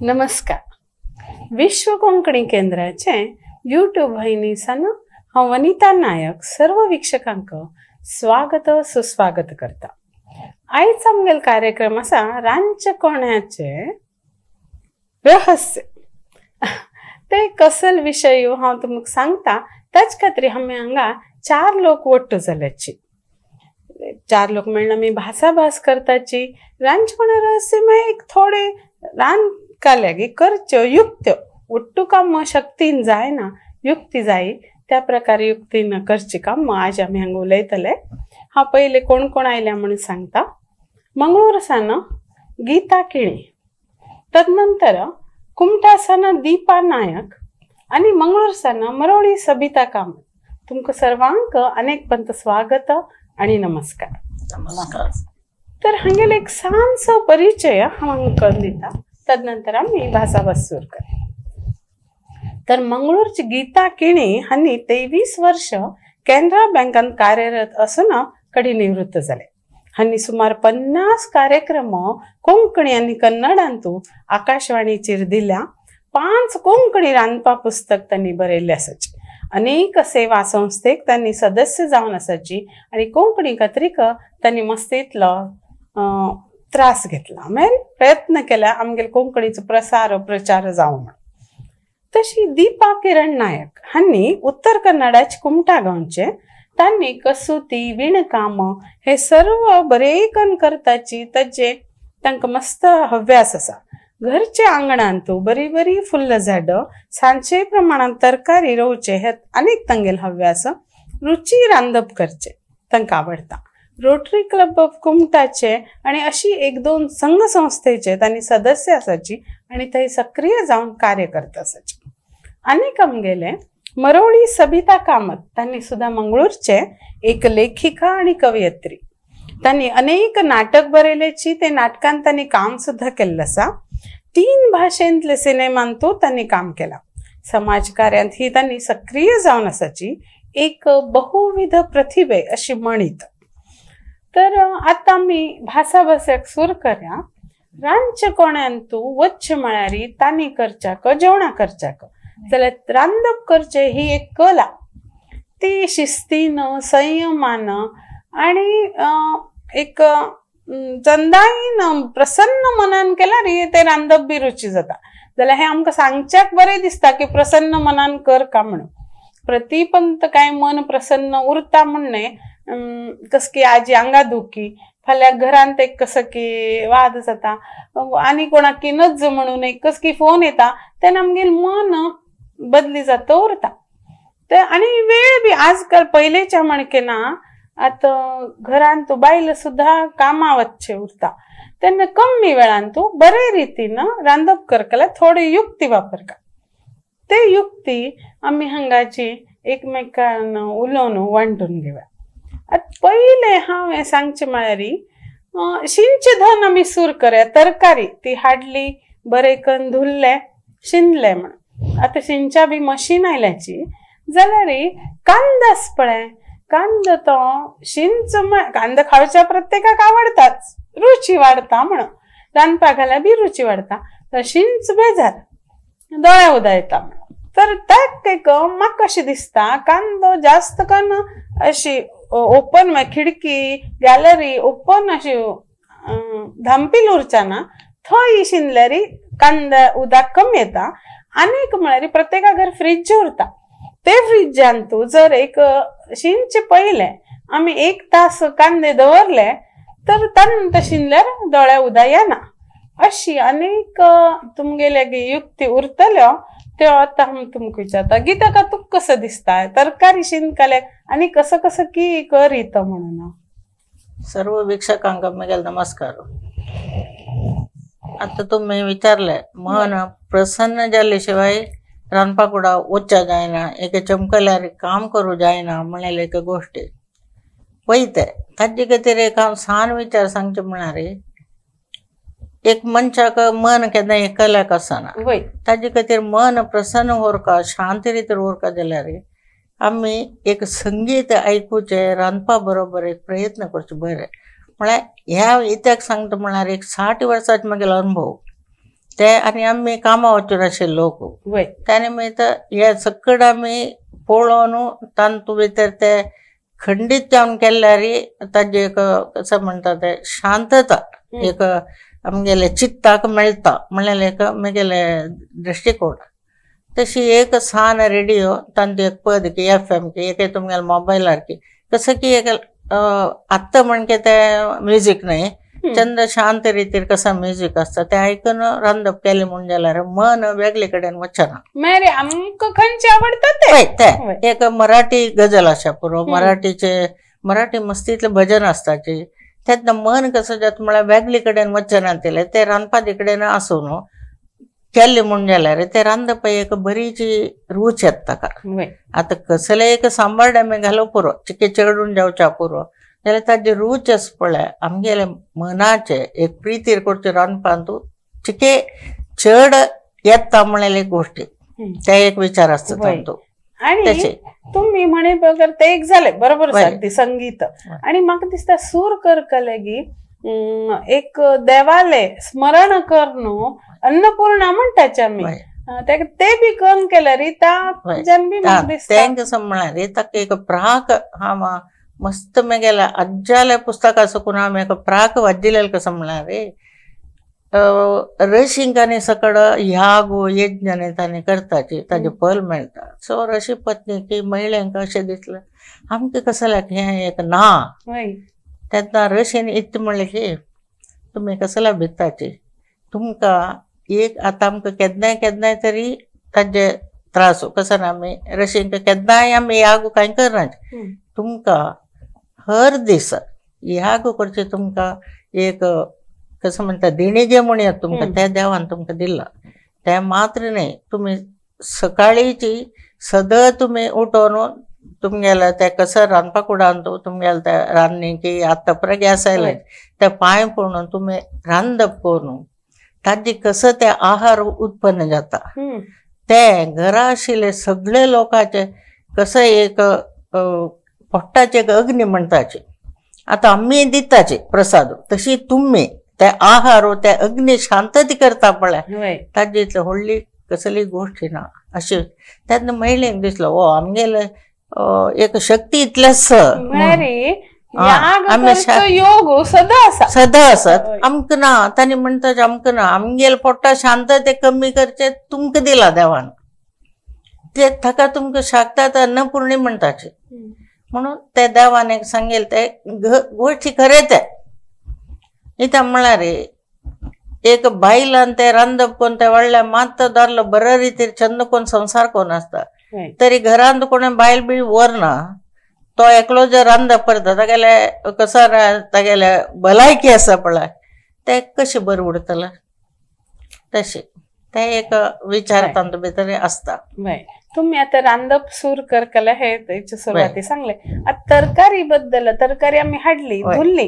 नमस्कार. विश्व कोंकणी केंद्राचे यूट्यूब वाहिनीसान हांव वनिता नायक सर्व वीक्षकांक स्वागत सुस्वागत करता. आयज आमगेलो कार्यक्रम आसा रांदचे कोण्याचे रहस्य. ते कसल विशय हांव तुमकां सांगता. ताच खातीर आमी हांगा चार लोक ಒಟ್ಟು जाल्याची. चार लोक मेळ्ळा आमी भासाभास करताची. रांदचे कोण्या रहस्य म्हळ्यार एक थोडे रांदकाल्यागी करच्यो युक्त्यो. ಒಟ್ಟು काम शक्तीन जायना, युक्ती जाय. त्या प्रकारे युक्तीन करची काम आज आमी हांगा उलयतले. हांव पयले कोण कोण आयल्या म्हणून सांगता. मंगळूर सान गीता किणी, तदनंतर कुमटा सान दीपा नायक आनी मंगळूर सान मरोळी सबिता कामत. तुमकां सर्वांक अनेक पंत स्वागत आनी नमस्कार. नमस्कार. तर हांगेलो एक ल्हानसो परिचय हांव हांगा करून दिता, तदनंतर आमी भासाभास सुरू करूया. तर मंगळूरची गीता किणी हांणी 23 वर्ष कॅनरा बँकान कार्यरत आसून कडी निवृत्त जाले. हांणी सुमार 50 कार्यक्रम कोंकणी आनी कन्नडांतू आकाशवाणीचेर दिल्या. 5 कोंकणी रांदपा पुस्तक तांणी बरयल्ले आसाची. अनेक सेवा संस्थेक तांणी सदस्य जावन आसाची आनी कोंकणी खातीर तांणी मस्त इतलो त्रास घेतला, म्हळ्यार प्रयत्न केला आमगेले कोंकणीचो प्रसार प्रचार जावं म्हण. तशी दीपा किरण नायक हांणी उत्तर कन्नडाचे कुमटा गांवचे. तांणी कसुती विणकाम हे सर्व बरेकन करताची. ताजे तांकां मस्त हव्यास आसा. घरच्या आंगणांतू बरी बरी फुल्ल झाडां सांचे प्रमाणांत तरकारी रोवचे हे अनेक तांगेले हव्यास. रुची रांदप करचे तांकां आवडटा. रोटरी क्लब ऑफ कुमटाचे आनी अशी एक दोन संघ संस्थेचे तांणी सदस्य आसाची आनी थंय सक्रिय जावन कार्य करता आसाचे. आनीक आमगेले मरोळी सबिता कामत तांणी सुद्दां मंगळूरचे एक लेखिका आनी कवयित्री. तांणी अनेक नाटक बरयल्याची. ते नाटकान तांणी काम सुद्दां केल्लें आसा. 3 भाशेंतले सिनेमांतू तांणी काम केलां. समाज कार्यांत ही तांणी सक्रिय जावन आसाची. एक बहुविध प्रतिभे अशी म्हणीत. तर आतां आमी भासाभासाक सुरू करया. रांदचे कोण्यांतू वच्चें म्हळ्यार तांणी करच्याक जेवणां करच्याक जाल्यार रांदप करचें ही एक कला. ती शिस्तीन संयमान आनी एक चंदायेन प्रसन्न मनान केल्यार तें रांदप बी रुची जाता. जाल्यार हें आमकां सांगच्याक बरें दिसता की प्रसन्न मनान कर का म्हणून. प्रतिपंत काय मन प्रसन्न उरता म्हण न्हय. कस की आजी आंगा दुखी, फाल्यां घरांत एक कसो की वाद जाता आनी कोणाक की नज म्हणून एक कस की फोन येता तेन्ना आमगेलें मन बदली जाता उरता. ते आनी वेळ बी आजकाल पयलेच्या म्हणके ना. आतां घरांत बायल सुद्दां कामां वचचें उरता तेन्ना कमी वेळान तूं बरे रितीन रांदप करतले थोडी युक्ती वापरता. ते युक्ती आमी हांगाची एकमेकान उलोवन वांटून घेवया. आतां पयलें हांव हें सांगचें म्हळ्यार शिंचे धन आमी सूर करया. तरकारी ती हाडली बरें करून धुल्लें शिंदलें म्हण. आतां शिंच्या बी मशीन आयल्याची जाल्यार कांदो पळय, कांदो तो शिंच कांदो खावच्या प्रत्येकाक आवडटाच, रुची वाडटा म्हणून रांदपाक घाल्यार बी रुची वाडटा. तर शिंच बेजार दोळ्या उदा येता म्हणून. तर ताका एक म्हाका कशें दिसता कांदो जास्त करून अशी ओपन खिडकी गॅलरी ओपन अशी धांपील उरच्या ना थंय शिंदल्यार कांदा उदक कमी येता. आनीक म्हळ्यार प्रत्येका घर फ्रीज उरता. ते फ्रिजांतू जर एक शिंचे पयले आमी 1 तास कांदे दवरले तर तांत शिंदल्यार दोळ्या उदा येना. अशी अनेक तुमगेले युक्ती उरतल्यो त्यो आतां हांव तुमकां विचारता. गीता का तुका कसो दिसता तरकारी शिंदकाले आनी कसो कसो की करीत म्हणून? सर्व वीक्षकांक म्हगेलो नमस्कार. आतां तुमी विचारलें मन प्रसन्न जाले शिवाय रांदपा कुडा वच्चा जायना, एके चमकल्यार काम करूं जायना म्हणलेले एक गोश्टी पळयता. ताजे खातीर एक हांव सान विचार सांगचें म्हळ्यार एक मनशाक मन केन्ना एकल्याक आसना. ताजे खातीर मन प्रसन्न उरका शांत रितीर उरका जाल्यार आमी एक संगीत आयकुचें रांदपा बरोबर एक प्रयत्न करचो बरें. म्हळ्यार ह्या इत्याक सांगता म्हळ्यार एक 60 वर्सांचो म्हगेलो अनुभव. ते आनी आमी कामां वचून आशिल्ले लोक त्या निमित्त हे सकड आमी पळोवन तांतू भितर ते खंडीत जावन केल्यार ताजे एक कसं म्हणटा ते शांतता एक आमगेले चित्ताक मेळटा म्हणल्यार एक म्हगेले दृश्टिकोण. तशी एक सान रेडियो तांतू एक पद की एफ एम की एक तुमगेले मोबायलार की कसं की एक आत्तां म्हणके ते म्युजीक न्हय चंद शांत रितीर कसं म्युजीक आसता ते आयकून रांदप केलें म्हूण जाल्यार मन वेगळे कडेन वचना. मागीर आमकां खंयचे आवडटा ते हय ते एक मराठी गजल आसा पुरो मराठीचे मराठी मस्तीतले भजन आसताचे तेन्ना मन कसं जाता म्हळ्यार वेगळे कडेन वचना तितलें ते रांदपा कडेन आसूं न्हू केल्लें म्हूण जाल्यार ते रांदप एक बरीची रूच येता ताका. आतां कसलें एक सांबार आमी घालो पुरो चिके चडून जावच्या पुरो जाल्यार ताजी रूच आसा पळय आमगेले मनाचे एक प्रितीर करचे रांदपांतू चिके चड येता म्हणलेली एक गोश्टी ते एक विचार आसता तांतू. आणि तुम्ही म्हणे बगर ते एक झाले बरोबर अगदी संगीत. आणि म्हाका दिसता सूर करकले की एक देवाले स्मरण करून अन्नपूर्णा म्हणटाचे आमी ते बी करून केल्यार तें कसं म्हळ्यार ताका एक प्राक हा मस्त मेगेल्या अज्जाल्या पुस्तकां सकून हांव एक प्राक वाजिल्लें कसं म्हळ्यार ऋषींकांनी सकड याग यज्ञ तांणी करताची ताजे फल मेळटा. सो ऋषी पत्नी की महिलांक अशें दिसलें आमकां कसल्याक हें एक ना. तेन्ना ऋषीन इत्त म्हणलें की तुमी कसल्या भिताची तुमकां एक आतां आमकां केन्नाय केन्नाय तरी ताजे त्रास कसं ना आमी ऋषींक केन्नाय आमी याग कांय करना तुमकां हर दीस याग करचे तुमकां एक कसं म्हणटा देणगे म्हणया तुमकां त्या देवान तुमकां दिलां तें मात्र न्हय तुमी सकाळीची सदां तुमी उठोवन तुमगेल्या त्या कसं रांदपा कुडान तुमगेल्या त्या रांदणी की आतां परत गॅस आयले त्या पांय पडून तुमी रांदप करून ताजे कसं ते आहार उत्पन्न जाता ते घरा आशिल्ले सगळे लोकांचे कसं एक पोट्टाचे एक अग्नी म्हणटाचे आतां आमी दिताचे प्रसाद तशी तुमी ते आहार ते अग्नी शांतती करता पळय ताजे इतले व्हडली कसली गोश्ट ना अशी. तेन्ना महिलेक दिसलो ओ आमगेले एक शक्ती इतलेच योग सदा सदा आसत आमकां ना. तांणी म्हणटा आमकां ना आमगेले पोट्टा शांत ते कमी करचे तुमकां दिला देवान ते ताका तुमकां शाक्तात अन्नपूर्णी म्हणटाचे म्हणून ते देवान एक सांगेल ते गोश्टी खरें ते इत्याक म्हळ्यार एक बायलान ते रांदप कोण ते व्हडल्या मात दारलो बऱ्या रितीर छंद कोण संसार कोण आसता तरी घरांत कोण बायल बी व्हरना तो एकलो जर रांदप करता तागेले कसो तागेले भलायकी आसा पळय ते कशें बरें उरतलें तशें ते एक विचार तांचे भितर आसता. तुम्ही आता रांदप सूर करकले हे तेचे सुरवाती सांगले. आता तरकारी बद्दल तरकारी आमी हाडली धुल्ली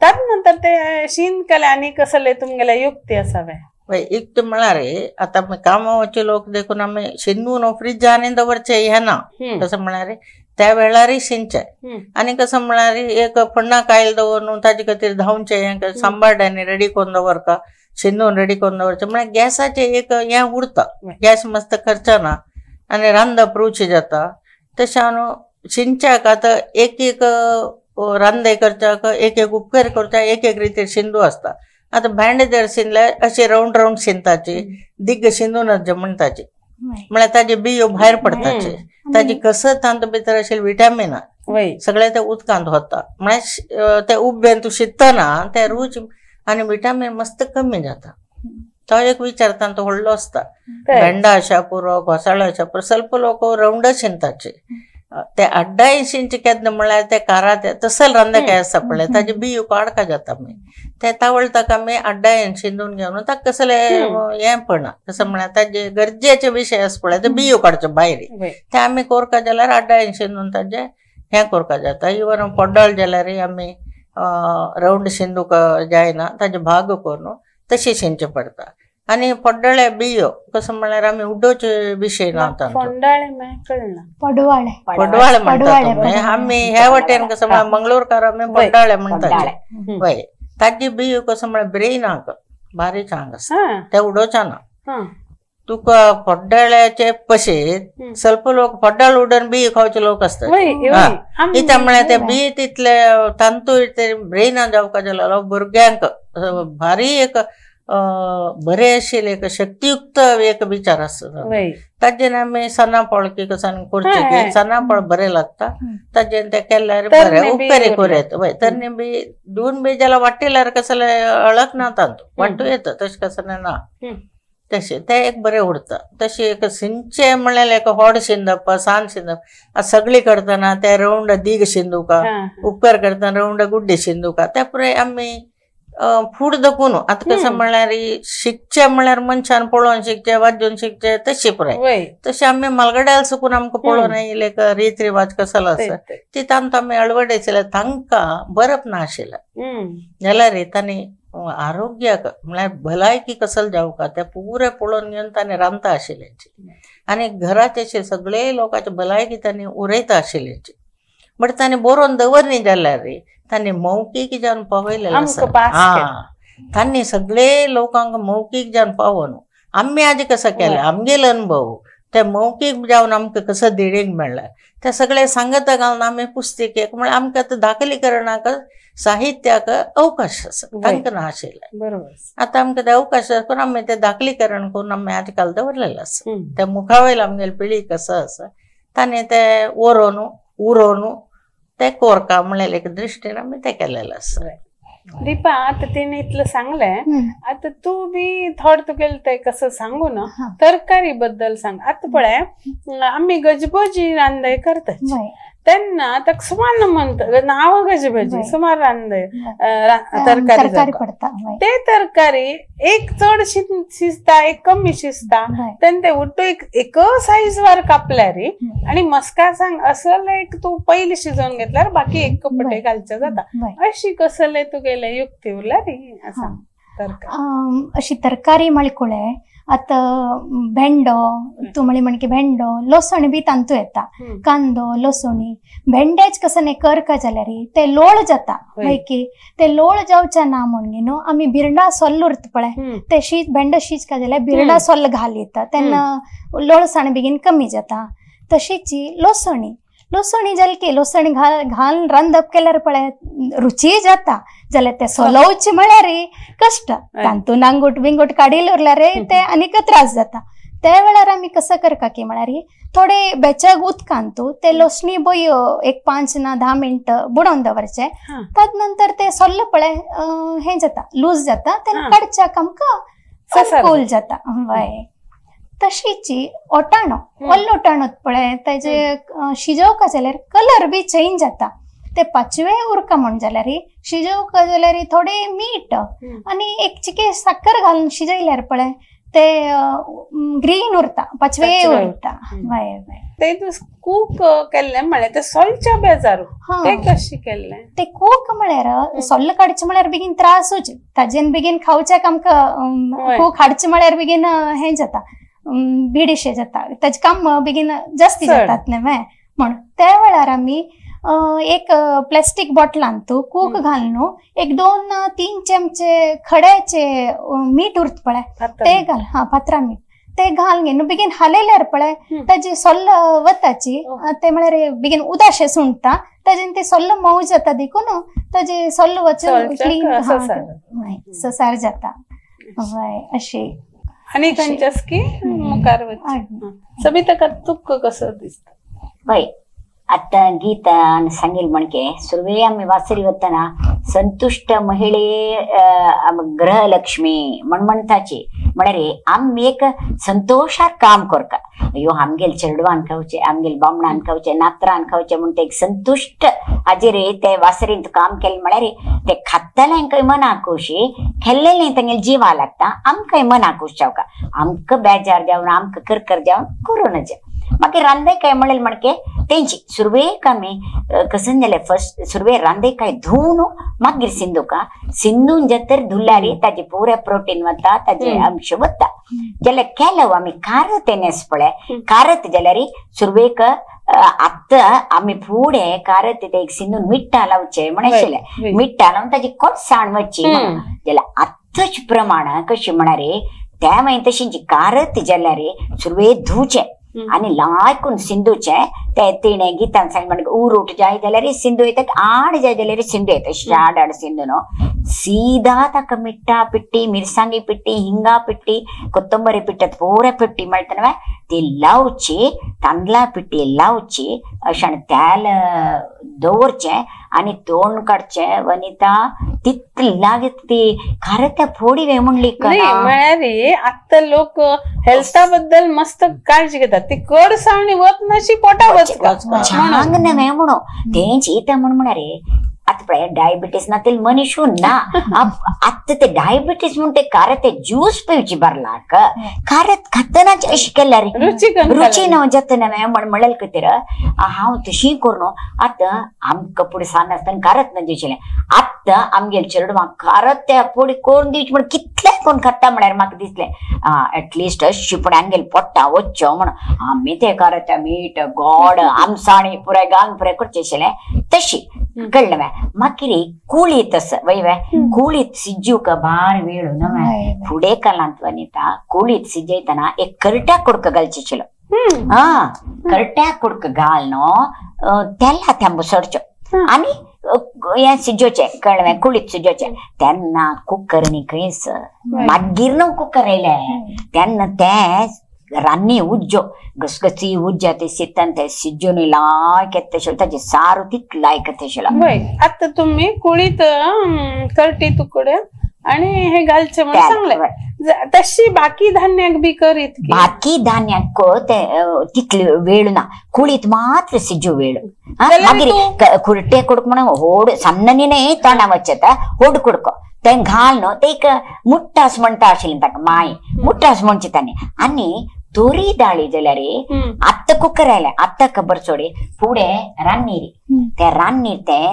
त्यानंतर ते शीन केले आनी कसले तुमगेले युक्ती असावे? युक्त म्हळ्यार आतां कामां वचचे लोक देखून आमी शिंदून फ्रिजान दवरचे हें ना कसं म्हळ्यार त्या वेळारय शिंदचे आनी कसं म्हळ्यार एक फण्णा कायल दवरून ताजे खातीर धांवचे हें सांबार रेडी करून दवरता शिंदून रेडी करून दवरचे म्हळ्यार गॅसाचें एक हें उरता गॅस मस्त खर्चना आनी रांदप रुची जाता. तशें न्हू शिंदच्याक आतां एक एक रांदे करच्याक एक एक उपकार करच्याक एक एक रितीर शिंदू आसता. आतां भेंडे जर शिंदल्यार अशे रावंड रावंड शिंदताची दिग्ग शिंदूनच म्हणटाची म्हळ्यार ताजे बियो भायर पडटाचे ताजी कसं तांतू भितर आशिल्ले विटामिनां सगळे ते उदकांत वता म्हळ्यार ते उब्बेन तूं शिंदतना ते रूच आनी विटामीन मस्त कमी जाता. तो एक विचार तांचो व्हडलो आसता. भेंडा आशा पुरो घोसाळो आशा पुरो स्वल्प लोक रावंड शिंदताचे ते अड्डाय शिंचे केन्ना म्हळ्यार ते कारात तसल रांदकाय आसता पळय ताजे बियो काडका जाता मागीर ते तावळटाक आमी अड्डायन शिंदून घेवन ताका कसलें हें पडना कसं म्हळ्यार ताजे गरजेचे विशय आसा पळय ते बियो काडचे भायर ते आमी कोरका जाल्यार अड्डायन शिंदून ताजे हें कोरका जाता. इवन पोड्डळ जाल्यार आमी रावंड शिंदूंक जायना ताजे भाग करून तशें शिंदचें पडटा. आनी पोड्डळे बियो कसं म्हळ्यार आमी उडोवचे विशय ना. पडवाळे पडवाळे म्हणटात आमी ह्या वाटेन कसं म्हळ्यार मंगळूरकार आमी पड्डाळे म्हणटात. हय ताजी बियो कसं म्हळ्यार ब्रेनाक भारी चांग आसता ते उडोवचे ना तुका पड्डाळ्याचे पशे ಸ್ವಲ್ಪ लोक पड्डाळ उडून बी खावचे लोक असतात. इत्या म्हळ्यार ते बी तितले तांतू ते ब्रेनान जावका जाल्यार भुरग्यांक भारी एक बरे आशिल्ले एक शक्तियुक्त एक विचार आसता. ताजेन आमी सना फळ की कसान करचे की सना फळ बरें लागता ताजेन ते केल्यार बरें उपकारी करूं येता. हय तरणे बी दोन बी जाल्यार वाटिल्यार कसले अळक ना तांतू वांटू येता तशें कसलें ना तशें तें एक बरें उरता. तशें एक शिंदचें म्हणल्यार एक होड शिंदप सान शिंदप सगळी करतना ते रवंड दीग शिंदुका उपकार करतना रवंड गुड्डे शिंदुका त्या पुराय आमी फूड दकून आतां कसं म्हणल्यार शिकचें म्हणल्यार मनशान पळोवन शिकचें वाजोवन शिकचें तशें पुराय तशें आमी मालगड्याल सुकून आमकां पळोवन आयिल्ले एक रीत रिवाज कसलो आसा ती तांकां आमी अळवडायचें तांकां बरप ना आशिल्लें जाल्यार तांणी आरोग्याक म्हळ्यार भलायकी कसल जावका ते पुरे पळोवन घेवन ताणें रांदता आशिल्लें आनी घराचे सगळे लोकांचे भलायकी तांणी उरयता आशिल्लें. बट ताणें बरोवन दवरनी जाल्यार तांणी मौखीक जावन पावयलेलें आसा. तांणी सगळे लोकांक मौखीक जावन पावोवन आमी आज कसं केलें आमगेले अनुभव ते मौखीक जावन आमकां कसं देणेक मेळ्ळें ते सगळे सांगता घालून आमी पुस्तिकेक म्हळ्यार आमकां आतां दाखलीकरणाक साहित्याक अवकाश आसा तांकां ना आशिल्लें. बरोबर आतां आमकां ते अवकाश करून आमी ते दाखलीकरण करून आमी आज काल दवरलेलें आसा. त्या मुखावयले आमगेली पिळी कसो आसा ताणें ते वरोवन उरोवन ते कोरका म्हणलें एक दृश्टीन आमी ते केलेलें आसा. दीपा आता तिने इतलं सांगलंय आता तू बी थोड तुगेले ते कसं सांगू ना तरकारी बद्दल सांग. आता पळय आम्ही गजबजी रांदय करतात तेन्ना आता सुमार म्हणत नाव गजबजी सुमार रांदय तरकारी पडता ते तरकारी एक चड शिजता एक कमी शिजता तेन्ना ते उट्टू एक साईज वर कापल्यार आणि मस्का सांग असले एक तू पयली शिजोवन घेतल्यार बाकी एक कपडे घालचे जाता अशी कसले तुगेले युक्ती उरल्यार असा तरकारी अशी तरकारी म्हळ्यार आतां भेंडो तूं म्हळी म्हणकी भेंडो लसण बी तांतू येता कांदो लसणी भेंड्याच कसं न्ही करका जाल्यार ते लोळ जाता की ते लोळ जावचे ना म्हणून न्हू आमी बिरडा सोल्ल उरता पळय ते शीत भेंडो शीत का जाल्यार बिरडा सोल्ल घाल येता तेन्ना लोळसाण बेगीन कमी जाता. तशीच लसणी लसणी जाली की लसणी घाल घालून रांदप केल्यार पळय रुची जाता जाल्यार ते सोलोवचे म्हळ्यार कश्ट तांतून नांगूट बिंगूट काडील उरल्यार ते आनीक त्रास जाता. त्या वेळार आमी कसं करता की म्हळ्यार थोडे बेचक उदकान तूं ते लसणी बय एक 5 ना 10 मिनट बुडोवन दवरचे तद नंतर ते सोल्ल पळय हें जाता लूज जाता तेन्ना काडच्याक आमकां अनुकूल जाता. हय तशीच ओटाणो वल्लो ओटाणो पळय तेजे शिजोवका जाल्यार कलर बी चेंज जाता ते पाचवे उरका म्हण जाल्यार शिजोवका जाल्यार थोडे मीठ आनी एक चिके साकर घालून शिजयल्यार पळय ते ग्रीन उरता पाचवे उरता. हय हय ते तूं कूक केल्लें म्हळ्यार ते सोलच्या बेजारू ते कशें केल्लें ते कूक म्हळ्यार सोल्ल काडचें म्हळ्यार बेगीन त्रासूच ताजेन बेगीन खावच्याक आमकां कूक हाडचें म्हळ्यार बेगीन हें जाता बिडीशे जाता ताजे काम बेगीन जास्ती जातात न्हय म्हण त्या वेळार आमी एक प्लास्टीक बॉटलान तूं कूक घालून एक 2-3 चमचे खड्याचे मीठ उरता पळय ते घाल हा फातरा मीठ ते घाल न्हू बेगीन हालयल्यार पळय ताजी सोल्ल वताची ते म्हळ्यार बेगीन उदाशें सुंटता ताजेन ते सोल्ल मोव जाता देखून ताजे सोल्ल वचून क्लीन ससार जाता. हय अशें आनी खंयच्याच की मुखार वचचें. सबिता तुका कसो दिसता? हय आतां गीतान सांगील म्हणके सुरवे आमी वासरी वतना संतुश्ट महिळे गृहलक्ष्मी म्हण म्हणटाची म्हळ्यार आमी एक संतोशार काम करता अयो आमगेल चेडवान खावचे आमगेल बामणान खावचे नात्रान खावचे म्हण ते एक संतुश्ट हाजेर ते वासरींत काम केलें म्हळ्यार ते खातल्यांकय मनाक खोशी खेल्लेलें तेंगेल जिवा लागता आमकांय मनाक खोश जावका आमकां बेजार जावन आमकां करकर जावन करूं नजे. मागीर रांदय काय म्हणलें म्हणके तेंची सुरवेक आमी कसन जालें फर्स्ट सुरवे रांदय काय धुवन मागीर सिंदूका सिंदून जर धुल्यार ताजे पुरे प्रोटीन वता ताजे अंश वता जाल्यार केलो आमी कारत नेस पळय कारत जाल्यार सुरवेक आतां आमी फुडें कारत ते एक सिंदून मिट्टा लावचें म्हण आशिल्लें मिट्टा लावन ताजी कोटसाण वचची म्हणून जाल्यार तच प्रमाण कशी म्हणारे त्या मागीर तशी कारत जाल्यार सुरवेक धुवचें आनी लायकून सिंधूचें ते तिणें गितान सांग म्हण उरूट जाय जाल्यार सिंधू येता, आड जाय जाल्यार सिंधू येता, अशी आड आड सिंधू न्हू सीधा ताका मिट्टा पिट्टी, मिरसांगी पिट्टी, हिंगा पिट्टी, कोत्तंबरी पिट्टी पुरा पिट्टी मेळटा न्हय ती लावची, तांदळा पिट्टी लावची अशें आनी तेल दवरचें आनी तोंड काडचें वनिता तितली लागीं ती खारत त्या फोडी वे म्हणली म्हळ्यार आतां लोक हेल्था बद्दल मस्त काळजी घेतात, ती कडसावणी वत नाशी पोटा वचका छांग न्हय म्हणून तेंच येता म्हण म्हणा रे. आतां पळय डायबिटीस ना ते मनीशू ना, आतां ते डायबिटीस म्हण ते कारत ते ज्यूस पिवची बरलाक कारत खातनाच अशें केल्यार रुची न्हू जाता न्हय म्हण म्हणलें खातीर हांव तशी करून आतां आमकां फुडें सान आसतना कारत ना दिवचेलें, आतां आमगेले चेडवांक कारत त्या फोडी करून दिवची म्हण कितलें कोण खाता म्हळ्यार म्हाका दिसलें एटलिस्ट अशी पूण आमगेले पोट्टा वचचो म्हण आमी ते कारत मीठ गोड आमसाणी पुराय घालून पुराय करचें आशिल्लें तशी कळ्ळें. मागीर कुळीत आसा वय कुळीत शिजूंक भार वेळ न्हय फुडें कालांत वनिता कुळीत शिजयतना एक करट्या कुडको घालचें आशिल्लो, हा करट्या कुडको घाल न्हू तेला थेंबो सोडचो आनी हें शिजोवचें कळ्ळें कुळीत शिजोवचें. तेन्ना कुकर न्ही खंयच मागीर न्हू कुकर येयलें तेन्ना तें रान्नी उज्जो घसघसी उज्जा ते शितान ते शिजून लायक येता तशें ताजें सारू तितलें लायक येता तशें. आतां तुमी कुळीत करटी तुकडे आणि हे घालचे म्हणून सांगले, तशी बाकी धान्याक बी करीत बाकी धान्याक ते तितले वेळ ना, कुळीत मात्र शिजू वेळ. मागीर कुरटे कुडको म्हणून होड सान्नांनी न्हय तोंडा वचता होड कुडको तें घाल न्हू ते एक मुट्टास म्हणटा आशिल्लें ताका माय मुट्टास म्हणचे ताणें. आनी तोरी दाळी जाल्यार आत्तां कुकर आयलें आत्तां खबर सोडी फुडें रान्नीर ते रान्नीर तें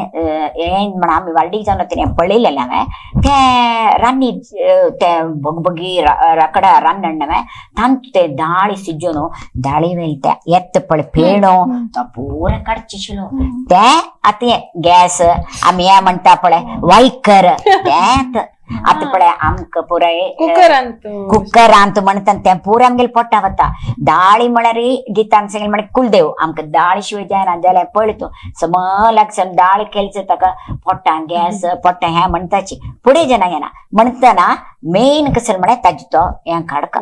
हें म्हण आमी वाल्डीक जावन तें पळयलेलें हांवें तें रान्नीर तें भगभगी राकडा रान्नण न्हय तांतूं ते दाळी शिजोवन दाळी वयले ते येता पळय पेणो तो पुरो काडचें आशिल्लो तें आतां गॅस आमी हें म्हणटा पळय वायकर तें आतां पळय आमकां पुराय कुकरांत म्हणटा तें पुराय आमगेले पोटा वता. दाळी म्हळ्यार गितान सांगलें म्हळ्यार कुलदेव आमकां दाळी शिवाय जायना जाल्यार पळय तूं समलाक सम दाळ केलचो ताका पोटां गॅस पोटां हें म्हणटाची फुडें जेन्ना येना म्हणटना मेन कसलें म्हळ्यार ताजो तो हें काडका.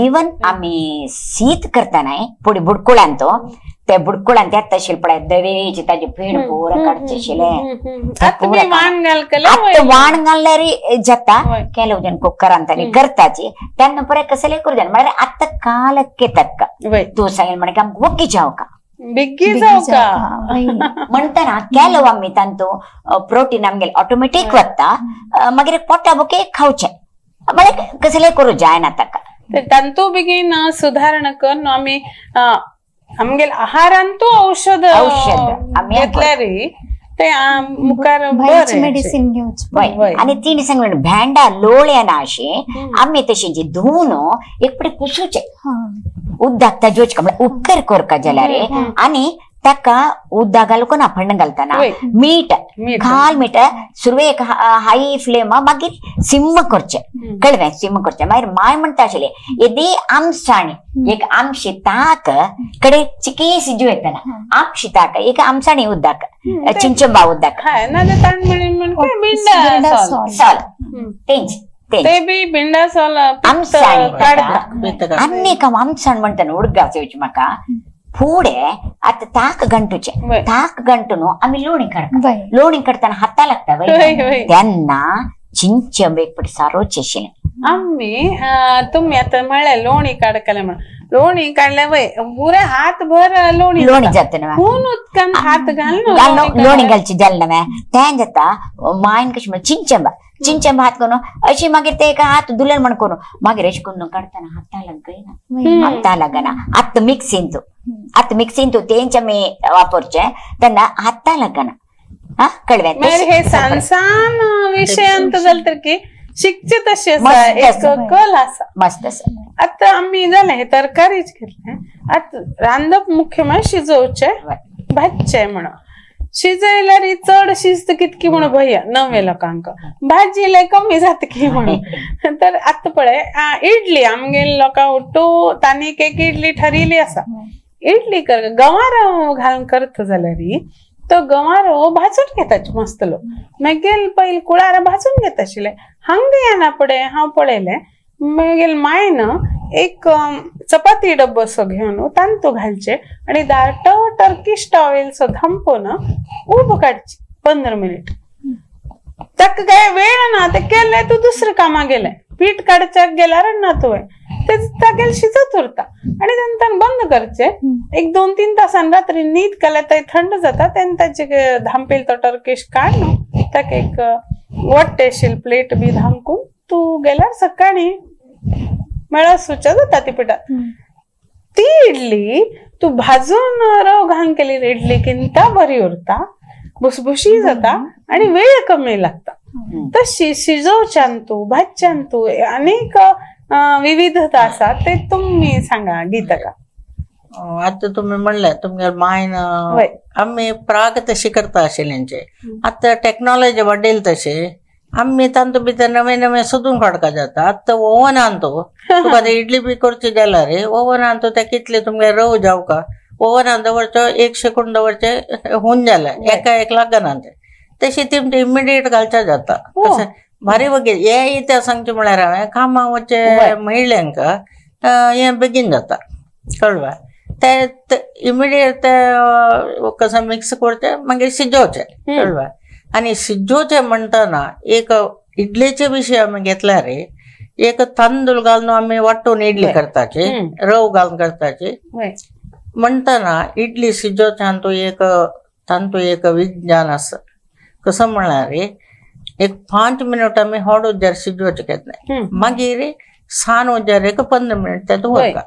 इवन आमी शीत करतना फुडें बुडकुळान तो ते बुडकुळान ते आशिल्लें पळय दवेचे ताजे पेण पुरो काडचें आशिल्लें. आतां वाण घालल्यार जाता ಕೆಲವು ಜನ ಕುಕ್ಕರ್ ಅಂತಾನೆ करताची तेन्ना पुराय कसलें करूं जायना म्हळ्यार आतां कालके तक्क तूं सांगलें म्हणल्यार आमकां वग्गी जावका बेगी जावका म्हणटना ಕೆಲವು आमी तांतू प्रोटीन आमगेले ऑटोमॅटीक वता मागीर पोटा बुके खावचें म्हळ्यार कसलें करूं जायना ताका. तांतू बेगीन सुधारणा करून आमी आमगेले आहारांतू औषध घेतल्यार ते मुखार मेडिसिन घेवचें. आनी तिणें सांगलें भेंडा लोळ्यान अशें आमी तशें जी धुवन एक फावटी कुसूचें उदक ताजें म्हळ्यार उपकार करका जाल्यार आनी ताका उदक घालूंक ना फण्ण घालतना मीठ खाल मीठ सुरवेक हाय फ्लेम मागीर सिम्म करचें कळ्ळें सिम्म करचें. मागीर माय म्हणटा आशिल्लें येदी आमसाणी एक आमशी ताक कडे चिकी शिजू येतना आमशी ताक एक आमसाणी उदक चिंचंबा उदक साल तेंच ते बी बिंडा साल आमसाणी आनी आमसाण म्हणटा उडगास येवची म्हाका फुडें आतां ताक गंटूचें ताक गंटू न्हू आमी लोणी काडटा लोणी काडटना हाता लागता तेन्ना चिंचंब एक फावटी सारोचें आशिल्लें. आमी तुमी आतां म्हळ्ळें लोणी काडकले म्हण लोणी काडले वय पुरे हात भर लोणी लोणी जाता न्हू हून उदकान हात घालून लोणी घालची जालें न्हय तें जाता मायन कशें म्हळ्यार चिंचंबा चिंचंबा हात करून अशी मागीर ते हात धुलें म्हण करून मागीर अशें करून काडटना हाता लागना हाता लागना आतां मिक्सीन तूं आतां मिक्सीन तूं तेंच आमी वापरचें तेन्ना हाता लागना हा कळ्ळें. हे सान सान विशयांत जालें तर की शिकचे तशें आसा एक कल आसा मस्त आसा. आतां आमी जालें हे तरकारीच घेतलें आतां रांदप मुख्य म्हळ्यार शिजोवचें भाजचें म्हणून शिजयल्यार चड शिस्त कितकी म्हणून भया नवे लोकांक, भाजीले कमी जाता की म्हणून. तर आतां पळय इडली आमगेले लोकां उठू तांणी एक इडली ठरिल्ली आसा. इडली कर गंवा घालून करता जाल्यार तो गंवारो भाजून घेताचे मस्त लोक, मागीर पयलीं कुळार भाजून घेता आशिल्ले. हांगा येना फुडें हांव पळयलें मागीर मायन एक चपाती डब्बो सो घेवन तांतू घालचे आनी दाटो टर्किश टॉवेल सो धांपून उब काडची 15 मिनिट. ताका काय वेळ ना, ते केले तूं दुसऱ्या कामाक गेले, पीठ काडच्याक गेल्यार ना तुवें ते तागेल शिजत उरता आनी नंतर बंद करचे. एक 2-3 तासान रात्री न्हीद केल्यार ते थंड जाता. तेन्ना ताचे धांपेल तो टर्किश काड न्हू ताका एक वट्टेशील प्लेट बी धांपून तूं गेल्यार सकाळी मेळा सुचा जाता ती पिठात. ती इडली तूं भाजून रव घालून केली इडली किंता बरी उरता, भुसभुशी जाता आनी वेळ कमी लागता. तशी शिजोवच्यान तूं भाजच्यान तूं अनेक विविधता आसा. ते तुमी सांगा गीतका. आतां तुमी म्हणलें तुमगेर मायन आमी प्राग तशी करता आशिल्ल्यांचे, आतां टॅक्नॉलॉजी वाडयली तशी आमी तांतू भितर नवे नवे सोदून काडपा जाता. आतां ओवनान तूं तुका इडली बी करची जाल्यार ओवनान तूं ते कितले तुमगे रव जावका ओवनान दवरचो 1 सेकंड दवरचे होवन जालें, एका एक लागना ते. तशी ती इमिडिएट घालच्या जाता. तशें भारी वगैरे हे इत्याक सांगचें म्हळ्यार हांवें कामाक वचचे महिलांक हें बेगीन जाता कळवा. ते इमिडिएट ते कसं मिक्स करचें मागीर शिजोवचें कळवा. आनी शिजोवचें म्हणटना एक इडलेचे विशय आमी घेतल्यार एक तांदूळ घालून आमी वांटून इडली करताची, रव घालून करताची. म्हणटना इडली शिजोवच्यान तूं एक तांतू एक विज्ञान आसा. कसं म्हळ्यार एक 5 मिनट आमी हॉट उज्यार शिजोवचें केन्नाय, मागीर सान उज्यार एक 15 मिनट ते दवरता.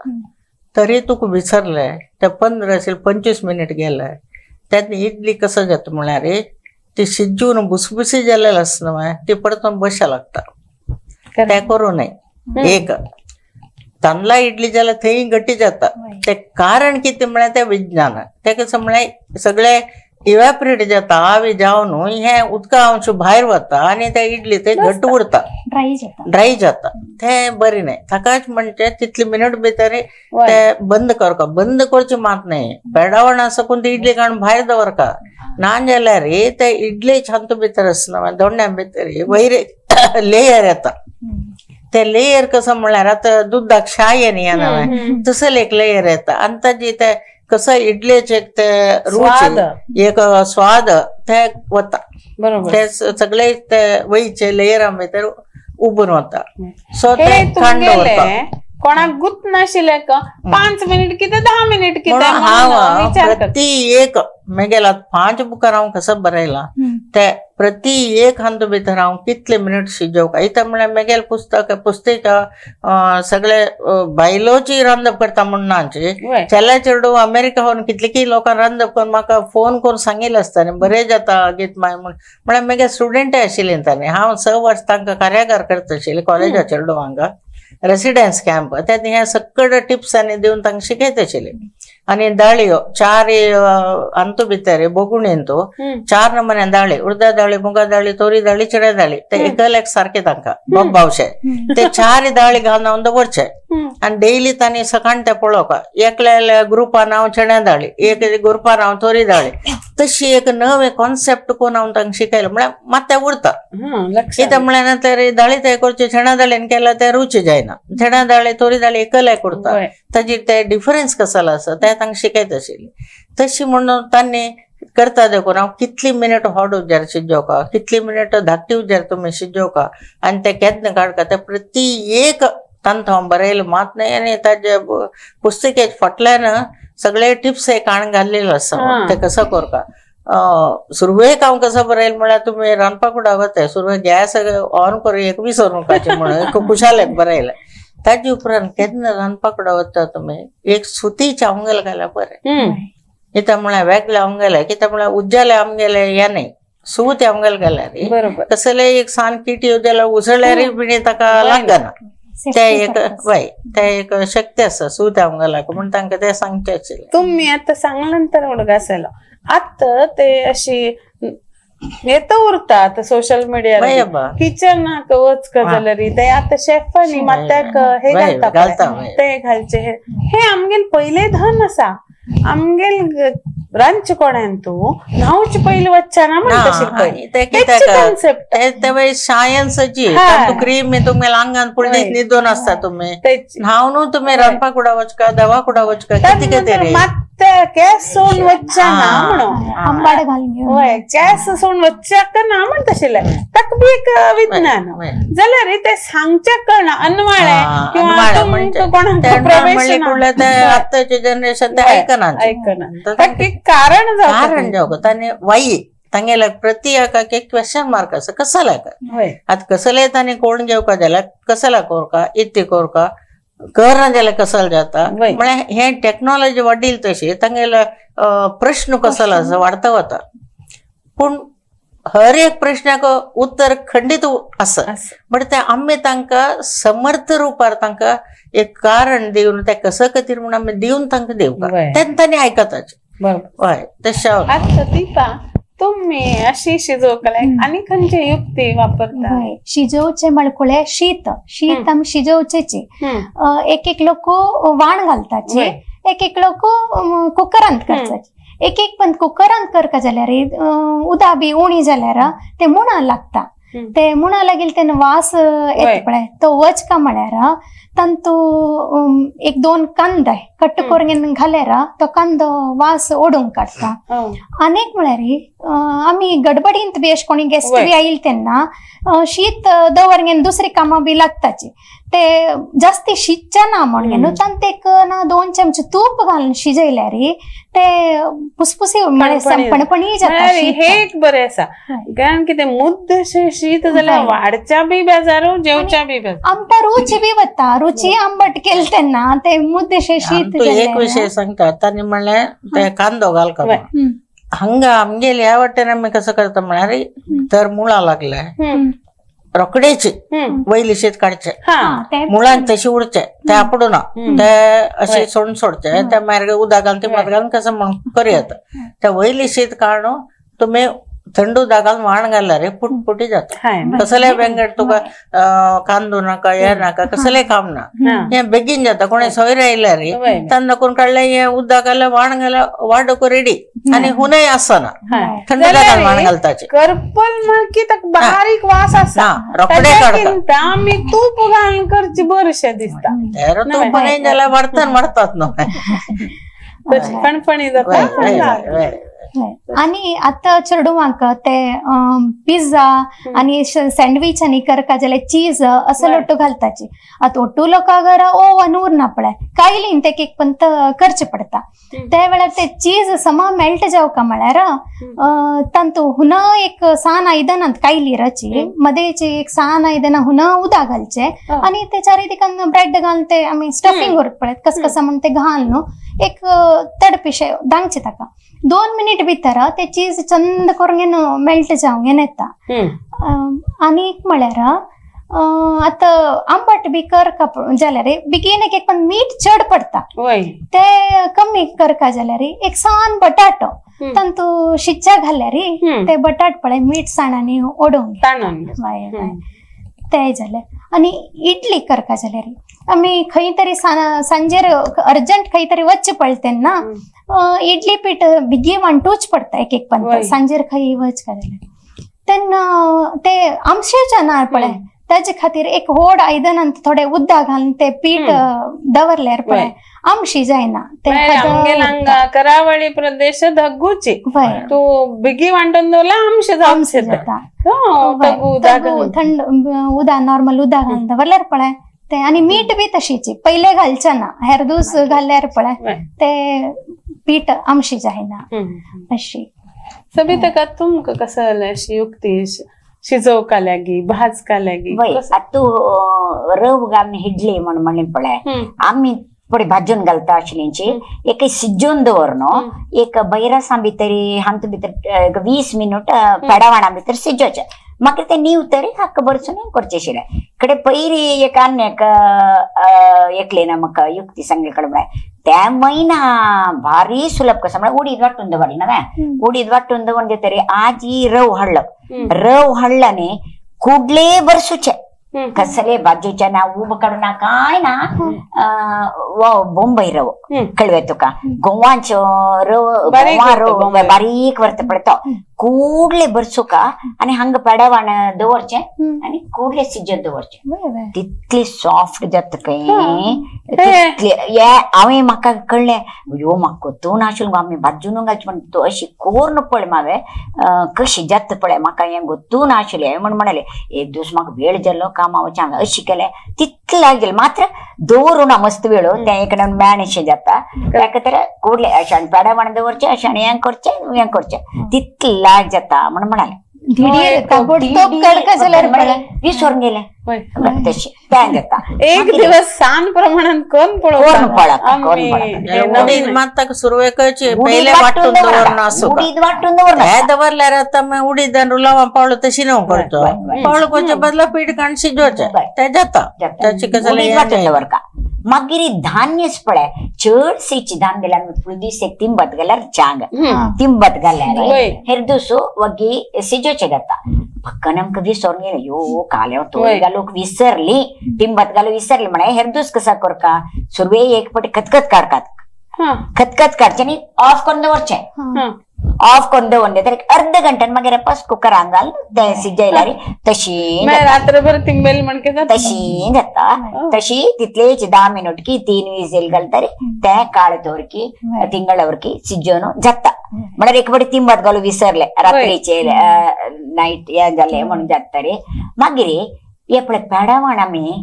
तरी तुका विसरलें ते 15 अशें 25 मिनट गेले तेन्ना इडली कसं जाता म्हळ्यार ती शिजून भुसभुशी जालेली आसता न्हय ती परतून बशा लागता. ते करूं नये. एक तांदळा इडली जाल्यार थंय घटी जाता. ते कारण कितें म्हळ्यार तें विज्ञान. तें कसं म्हळ्यार सगळें इव्हॅपरेट जाता, आवी जावन हें उदका अंश भायर वता आनी ते इडली ते घट्ट उरता, ड्राय जाता. तें बरें न्हय. ताकाच म्हणचे तितले मिनट भितर ते बंद करका. बंद करचें मात न्हय, पेडावण सकून ती इडली काडून भायर दवरका. ना जाल्यार ते इडली छांतू भितर आसना दोंड्या भितर वयर लेयर येता. ते लेयर कसं म्हळ्यार आतां दुदाक शाय न्ही येना तसले एक लेयर येता आनी ताजी ते कसं इडलेचे ते रुच एक स्वाद ते वता. बरोबर, ते सगळे ते वयचे लेयरा भितर उबून वता. सो ते थंड उरता. कोणाक गुत नाशिल्लें 5 मिनिट कितें 10 मिनिट कितें. हांव प्रति एक मेगेला 5 बुकार हांव कसं बरयलां ते प्रति एक हातूं भितर हांव कितले मिनट शिजोवका. इत्याक म्हळ्यार मेगेले पुस्तक पुस्तिका सगळे बायलोची रांदप करता म्हूण नाची चेल्या चेडूं अमेरिका वरून कितले लोकांक रांदप करून म्हाका फोन करून सांगिल्लें आसता न्ही बरें जाता गीत माय म्हूण. म्हळ्यार मेगे स्टुडंटय आशिल्ले तांणी. हांव 6 वर्स तांकां कार्यागार करता आशिल्लें कॉलेजा चेडवांक रेसिडेन्स कॅम्प. तेन्ना हे सगळे टिप्स आनी दिवन तांकां शिकयता आशिल्ले. आनी दाळयो 4 अंतू भितर बोगुणेंतू 4 नमुने दाळी, उडदा दाळी, मुगा दाळी, तोरी दाळी, चिड्या दाळी, ते एकल एक सारखे तांकां बोब्बावशे ते 4 दाळी घालून हांव दवरचे आनी डेली तांणी सकाळ ते पळोवका. एकल्या ग्रुपान हांव चण्या दाळी, एक ग्रुपान हांव तोरी दाळी, तशी एक नवे कॉन्सेप्ट करून हांव तांकां शिकयलें. म्हळ्यार मात ते उरता. कित्याक म्हळ्यार नंतर दाळी ते करचे चण्या दाळीन केल्यार ते रुची जायना. चण्या दाळी तोरी दाळी एकल एक उरता. ताजी ते डिफरन्स कसलो आसा ते तांकां शिकयता आशिल्ली. तशी म्हणून तांणी करता देखून हांव कितली मिनट हॉट उज्यार शिजोवका, कितली मिनट धाकटी उज्यार तुमी शिजोवका आनी ते केन्ना काडका ते प्रति एक तांतू हांव बरयलें मात न्हय. आनी ताजे पुस्तिकेच्या फाटल्यान सगळे टिप्स एक काण घाल्लेले आसा ते कसो करका. सुरवेक हांव कसो बरयलें म्हळ्यार तुमी रांदपा कुडा वताय सुरवेक गॅस ऑन करून एक विसरूनकाचें म्हणून एक खुशालेक बरयलें. ताजे उपरांत केन्ना रांदपा कुडा वता तुमी एक सुतीचें आमगेलें घाल्यार बरें. कित्याक म्हळ्यार वेगळें आमगेलें, कित्याक म्हळ्यार उज्जालें आमगेलें हें न्हय, सूत आमगेलें घाल्यार कसलें एक सान किटी जाल्यार उसळ्यारय बी ताका लागना. ते एक वय ते एक शक्ती आसा सूत आमगेल्याक म्हूण तांकां तें सांगचें आशिल्लें. तुमी आतां सांगले नंतर उडगास आयलो. आतां ते अशी येत उरता आतां सोशल मिडियार किचनाक वचका जाल्यार ते आतां शेफांनी मात्याक हे घालता ते घालचे. हे आमगेल पयले धन आसा आमगेल रांदचे कोणान तूं न्हावचे पयलीं वचच्या ना म्हणटा कॉन्सेप्ट सायन्साची क्रीम तुमगेल्या आंगान पुढे न्हिदून आसता तुमी न्हावन तुमी रांदपा कुडा वचका दवा कुडा वचका कितें कितें मात्या गॅस सोडून वचच्या ना म्हणून आंबाड घालून हय गॅस सोडून वचच्याक ना म्हणटा आशिल्लें ताका बी एक विज्ञान जाल्यार ते सांगच्याक कळना अनवाळें किंवा कोणाक प्रवेश आतांचे जनरेशन ते आयकना आयकना ताका एक कारण कारण जावं ताणें वाई तांगेल्या प्रति एका एक क्वेश्चन मार्क आसा कसल्याक आतां कसले ताणें कोण घेवका जाल्यार कसला कोरका इत्ती कोरका करना जाल्यार कसल जाता म्हळ्यार हे टॅक्नॉलॉजी वाडील तशी तांगेलो प्रश्न कसलो आसा वाडता वता पूण हर एक प्रश्नाक उत्तर खंडीत आसा बट ते आमी तांकां समर्थ रुपार तांकां एक कारण दिवन ते कसो खातीर म्हूण आमी दिवन तांकां दिवका तेन्ना तांणी आयकताचे. हय तशें आतां दीपा तुम्ही अशी शिजोवकले आनी खंयचे युक्ती वापरता? शिजोवचे मळकुळे शीत शीत आमी शिजोवचेची एक एक लोक वाण घालताचे एक एक लोक कुकरांत करताचे एक एक पण कुकरांत करका जाल्यार उदक बी उणी जाल्यार ते मुणा लागता ते मुणा लागील तेन्ना वास येता पळय तो वचका म्हळ्यार तांतू एक दोन कांदे कट्ट करून घाल्यार तो कांदो वास ओडूंक काडटा. आनीक म्हळ्यार आमी गडबडींत बी अशें कोणी गेस्ट बी आयिल्ले तेन्ना शीत दवर दुसरी कामां बी लागताची ते जास्ती शिजचे ना म्हणून न्हू तांत एक ना 2 चमचे तूप घालून शिजयल्यार ते पुसपुसी फणफणी जाता. हे एक बरें आसा कारण कितें मुद्दे शीत जाल्यार वाडच्या बी बेजारू जेवच्या बी बेजार आमकां रुची बी वता रुची आंबट केले तेन्ना ते मुद्देशे शीत. एक विशय सांगता तांणी म्हणलें ते कांदो घालका हांगा आमगेले ह्या वाटेन आमी कसो करता म्हळ्यार तर मुळां लागले रोकडेची वयली शीत काडचे मुळान तशी उरचे ते आपडू ना ते अशे सोडून सोडचे ते मागीर उदक घालून ते मात घालून कसं म्हण करूं येता. ते वयली शीत काडून तुमी थंड उदक घालून वाण घाल्यार पुटपुटी जाता कसलेय बेंगट तुका कांदो नाका हे नाका कसलेय काम ना हे बेगीन जाता. कोणी सोयरे आयल्यार तांकां कोण काडलें हे उदक घालें वाण घालें वाडको रेडी आनी हुनय आसना थंड उदक घालून वाण घालताचे करपल म्हणकी ताका बारीक वास आसा रोखडे काडटा आमी तूप घालून करची बरेंशें दिसता तूप न्हय जाल्यार वाडतान वाडतात न्हू फणफणी जाता. आनी आतां चेडवांक ते पिझ्झा आनी सँडवीच आनी करका जाल्यार चीज असो लोटू घालताची. आतां ओटू लोकां घरा ओवन उरना पळय कायलीन ते एक पण करचे पडटा त्या वेळार ते चीज समा मेल्ट जावका म्हळ्यार तांतू हुना एक सान आयदनांत कायली रची मदेची एक सान आयदनां हुना उदक घालचे आनी ते चारी दिकान ब्रेड घालून ते आमी स्टफिंग करता पळय कसकसा म्हण ते घाल न्हू एक तडपिशे दांगचे ताका 2 मिनिट भितर ते चीज चंद करून मेल्ट जावंक येता. आनी एक म्हळ्यार आतां आंबट बी करका जाल्यार बेगीन एक पण मीठ चड पडटा ते कमी करका जाल्यार एक सान बटाटो तांतू शिच्चा घाल्यार ते बटाट पळय मीठ साणांनी ओडूंक ते जालें. आनी इडली करका जाल्यार आमी खंय तरी सांजेर अर्जंट खंय तरी वचचें पडलें तेन्ना इडली पीठ बेगीन वांटूच पडटा एक एक पंत सांजेर खंय वचका जाल्यार तेन्ना ते आमशेच्या ना पळय ताजे खातीर एक व्हड आयदनांत थोडे उदक घालून ते पीठ दवरल्यार पळय आमशी जायना. हांगा करावळी प्रदेश धगूची तूं बेगी वांटून दवरल्यार आमशे जाता थंड उदक नॉर्मल उदक घालून दवरल्यार पळय ते आनी मीठ बी तशीची पयले घालचे ना हेर दीस घाल्यार पळय ते पीठ आमशी जायना अशी. सबिता तुमकां कसं जालें अशी युक्ती शिजोवका लागी भाजका लागी? आतां रव आमी इडली म्हण म्हणलें पळय आमी थोडी भाजून घालता आशिल्ली एक शिजोवन दवर न्हू एक बैरसां भितर हातूंत भितर 20 मिनट पेडावाणा भितर शिजोवचें मागीर ते निवतरी हक्क बरसून हें करचें आशिल्लें. कडे पयरी एक आनी एक एकले ना म्हाका युक्ती सांगली कडे म्हळ्यार त्या महिना भारी सुलभ कसं म्हळ्यार उडीद वांटून दवरलें ना, उडीद वांटून दवरून दितरी आजी रव हाडलो, रव हाडला न्ही कुडले बरसूचे कसले बाजूच्या ना उब काडून ना काय ना, बोंबई रव कळवे तुका गोवांचो रव, गोवा रव बारीक वरता पडतो कुडले बरसुका आनी हांगा पेडावान दवरचे आनी कुडले शिजत दवरचे, तितली सॉफ्ट जाता खंय तितली. हांवें म्हाका कळ्ळें ह्यो म्हाका तूं नाशिल्लो आमी भाजून घालची म्हण तूं अशी कोरून पळय मावे कशी जाता पळय म्हाका हें गोतू नाशिल्लें म्हण म्हणाले. एक दीस म्हाका वेळ जालो कामा वचूं हांवें अशी केलें तितलें लागेल गेलें मात्र दवरूं ना मस्त वेळ तें एक मेणशें जाता ताका तर कुडले अशें पेडावान दवरचें अशें हें करचें हें करचें तितलें लाग जाता म्हण म्हणाले. विसरून गेले तशें तें जाता एक दिवस सान प्रमाणात कोण पळोवता मात ताका सुरवेक पयले वांटून दवरना उडीद वांटून दवरना हे दवरल्यार आतां मागीर उडीदान रुलावा पावलो तशी न्हू करचो, पावलो करचे बदला पीठ काडून शिजोवचें तें जाता. उडीद वांटून दवरका. मागीर धान्यच पळय चडशेची धान्य गेल्यार दीस एक तिंबत घाल्यार चांग तिंबत घाल्यार हेर दुसो वगी शिजोवचें जाता. पक्कन आमकां विसरून गेलें यो काल हांव तोरी घालूंक विसरली तिंबत घालूंक विसरली म्हळ्यार हेर दीस कसा करका सुरवे एक पटी खतखत काडकात, खतखत काडचें आनी ऑफ करून दवरचें, ऑफ करून दवरलें तर एक अर्द घंट्यान मागीर पस कुकरान घाल तें शिजयल्यार तशी रात्रभर तिंबेल म्हणके तशी जाता. तशी तितलेच 10 मिनट की 3 विजील घालतरी तें काळ दवरकी तिंगळ दवरकी शिजोवन जाता. म्हळ्यार एक फावटी तिंबत घालूं विसरले रात्रीचे नायट हें जालें म्हणून जाता रे. मागीर हे पळय पेडावान आमी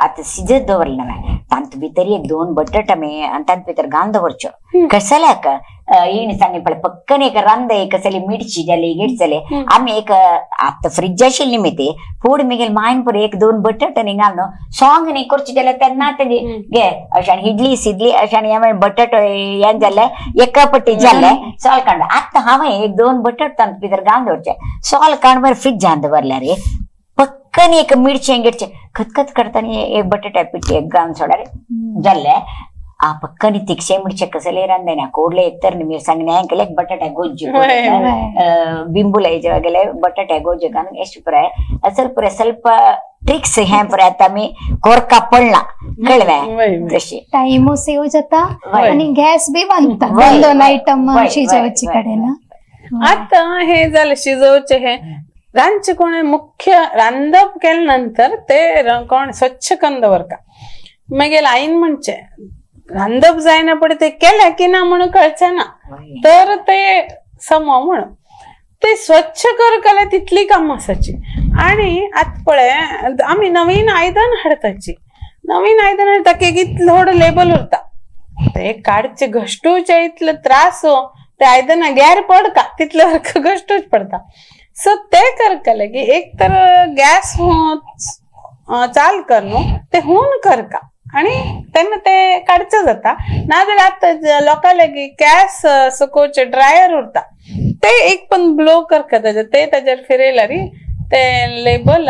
आतां शिजत दवरलें ना तातूंत भितर एक 2 बटाट आमी आनी तातूंत भितर घालून दवरच्यो कसल्याक येणी सांगली पळय पक्कन एक रांद एक कसली मिरची जाली गिट जाले आमी एक आतां फ्रिज आशिल्ली न्ही ती फूड मागीर मायन पुरो एक 2 बटाट न्ही घालून सोंग न्ही करची जाल्यार तेन्ना तेजी घे अशें आनी इडली सिडली अशें आनी हें बटाट हें जालें एका पट्टी जालें सोल काडून. आतां हांवें एक 2 बटाट तातूंत भितर घालून दवरचे सोल काडून मागीर फ्रिजान दवरल्यार रे पक्कन एक मिरचें गिरचें खतखत करतना एक बटाटा पिठी एक घालून सोडल्यार जालें. आ पक्कनी तिखशे मिरचे कसले रांदना कोडले एक तर मिरसांग न्याय केले बटाटा गोज्जू बिंबुला गेले बटाटा गोज्जू घालून ಎಷ್ಟು पुराय असल पुराय ಸ್ವಲ್ಪ ट्रिक्स हे पुराय आतां आमी कोरका पडला कळ्ळें तशी टायमू सेव जाता आनी गॅस बी बांदता 2 आयटम शिजोवचे कडेन. आतां हे जालें शिजोवचें हे रांदचे कोण मुख्य रांदप केले नंतर ते कोण स्वच्छ करून दवरता. मागीर आईन म्हणचे रांदप जायना पडे ते केलें की ना म्हणून कळचें ना तर ते सम म्हणून ते स्वच्छ करकले तितली कामां आसाची. आनी आतां पळय आमी नवीन आयदन हाडताची, नवीन आयदन हाडटा की इतलो व्हड लेबल उरता ते काडचे घश्टूचे इतले त्रास हो ते आयदनां गॅर पडका तितले घश्टूच पडटा. सो ते करकले की एक तर गॅस चाल कर न्हू ते हून करका आनी तेन्ना ते काडचें जाता. नाजाल्यार आतां लोकां लागीं गॅस सुकोवचे ड्रायर उरता ते एक पण ब्लो करका ताजेर ते ताजेर फिरयल्यार ते लेबल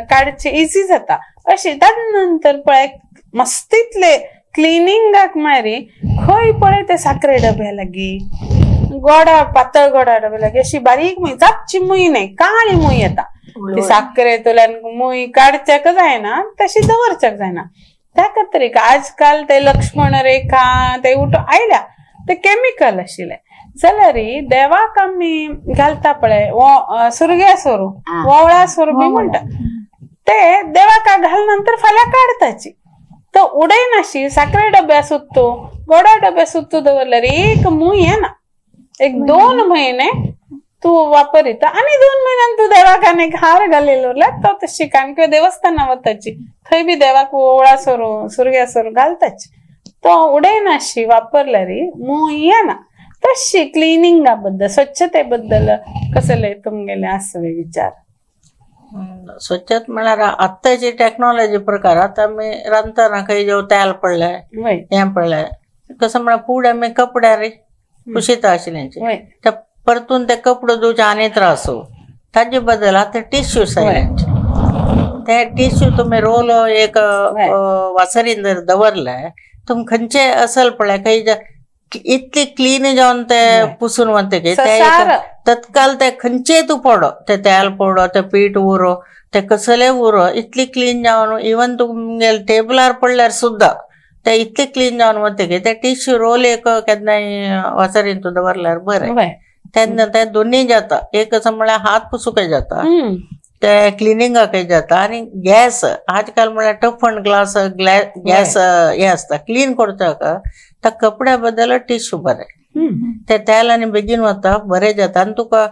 काडचे इजी जाता. अशें ताजे नंतर पळय मस्तीतले क्लिनिंगाक मारी खंय पळय ते साकरे डब्या लागीं गोडा पातळ गोडा डब्या लागीं अशी बारीक मूय जातची मूय न्हय काळी मूय येता ती साकरेंतल्यान मूय काडच्याक जायना तशी दवरच्याक जायना. त्या खातीर आजकाल ते लक्ष्मण रेखा ते उठ आयल्या ते केमिकल आशिल्ले जाल्यार देवाक आमी घालता पळय सुरग्या सोरू वोवळा सोरू बी म्हणटा ते देवाक घाल नंतर फाल्यां काडताची तो उडयनाशी साकरे डब्या सुत्तो गोडा डब्या सुत्तो दवरल्यार एक मूय येना. एक 2 म्हयने तूं वापरिता आनी 2 म्हयन्यान तूं देवाक आनी एक हार घालिल्लो उरल्यार तो तशी कारण किंवा देवस्थाना वताची थंय बी देवाक वोवळा सोरू सुरग्या सोरू घालताची तो उडयनाशी वापरल्यार मूय येना. तशी क्लिनिंगा बद्दल स्वच्छते बद्दल कसले तुमगेले आसवे विचार? स्वच्छता म्हळ्यार आत्ताची टेक्नॉलॉजी प्रकार आतां आमी रांदतना खंय जेव तेल पडलें हें पडलें कसं म्हळ्यार फूड आमी कपड्यार पुशिता आशिल्लें ते परतून ते कपडो धुवचे आनी त्रास हो ताजे बदल आतां टिश्यूस आयले. ते टिश्यू तुमी रोल एक वासरीन जर दवरले तुम खंयचे असल पळय खंय इतली क्लीन जावन ते पुसून वतकीर तत्काल ते खंयचेय तूं पडो, ते तेल पडो, ते पीठ उरो, ते कसले उरो, इतली क्लीन जावन इवन तुमगेले टेबलार पडल्यार सुद्दां ते इतले क्लीन जावन वतकीर ते टिश्यू रोल एक केन्नाय वासरीन तूं दवरल्यार बरें. तेन्ना ते दोनूय जाता, एक कसो म्हळ्यार हात पुसूंकय जाता, ते क्लिनिंगाकय जाता. आनी गॅस आजकाल म्हळ्यार टफन ग्लास गॅस हे आसता क्लीन करता त्या कपड्या बद्दल टिश्यू बरें. ते तेल आनी बेगीन वता, बरें जाता. आनी तुका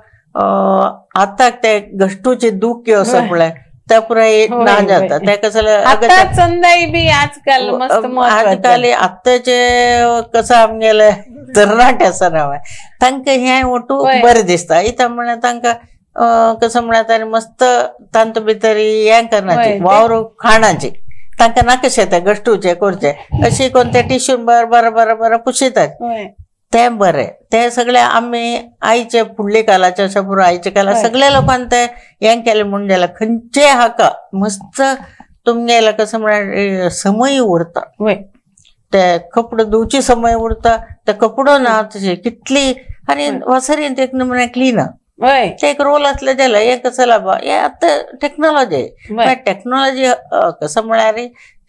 आतां ते घश्टूचे दुख्ख आसा पळय ते पुराय ना जाता. ते कसले चंदाई बी आजकाल आजकाल आतांचे कसं आमगेले तरणाटे आसा न्हय तांकां हें ओटू बरें दिसता. इतां म्हळ्यार तांकां कसं म्हळ्यार तांणी मस्त तांचे भितर हें करनाची वावर खाणाची तांकां नाका ते घश्टूचे करचे अशी कोण ते टिश्यू बरें बरें बरें बरें पुशितात तें बरें. ते सगळे आमी आयचे फुडले कालाचे अशें पुरो आयचे काला सगळ्या लोकांनी ते हें केलें म्हूण जाल्यार खंयचेय हाका मस्त तुमगेले कसं म्हळ्यार समय उरता, ते कपडो धुवची समय उरता, ते कपडो ना तशें कितली आनी वासरीन एक म्हळ्यार क्लीन ते एक रोल असले जाल्यार हें कसं लाबा. हे आतां टॅक्नोलॉजी, टॅक्नोलॉजी कसं म्हळ्यार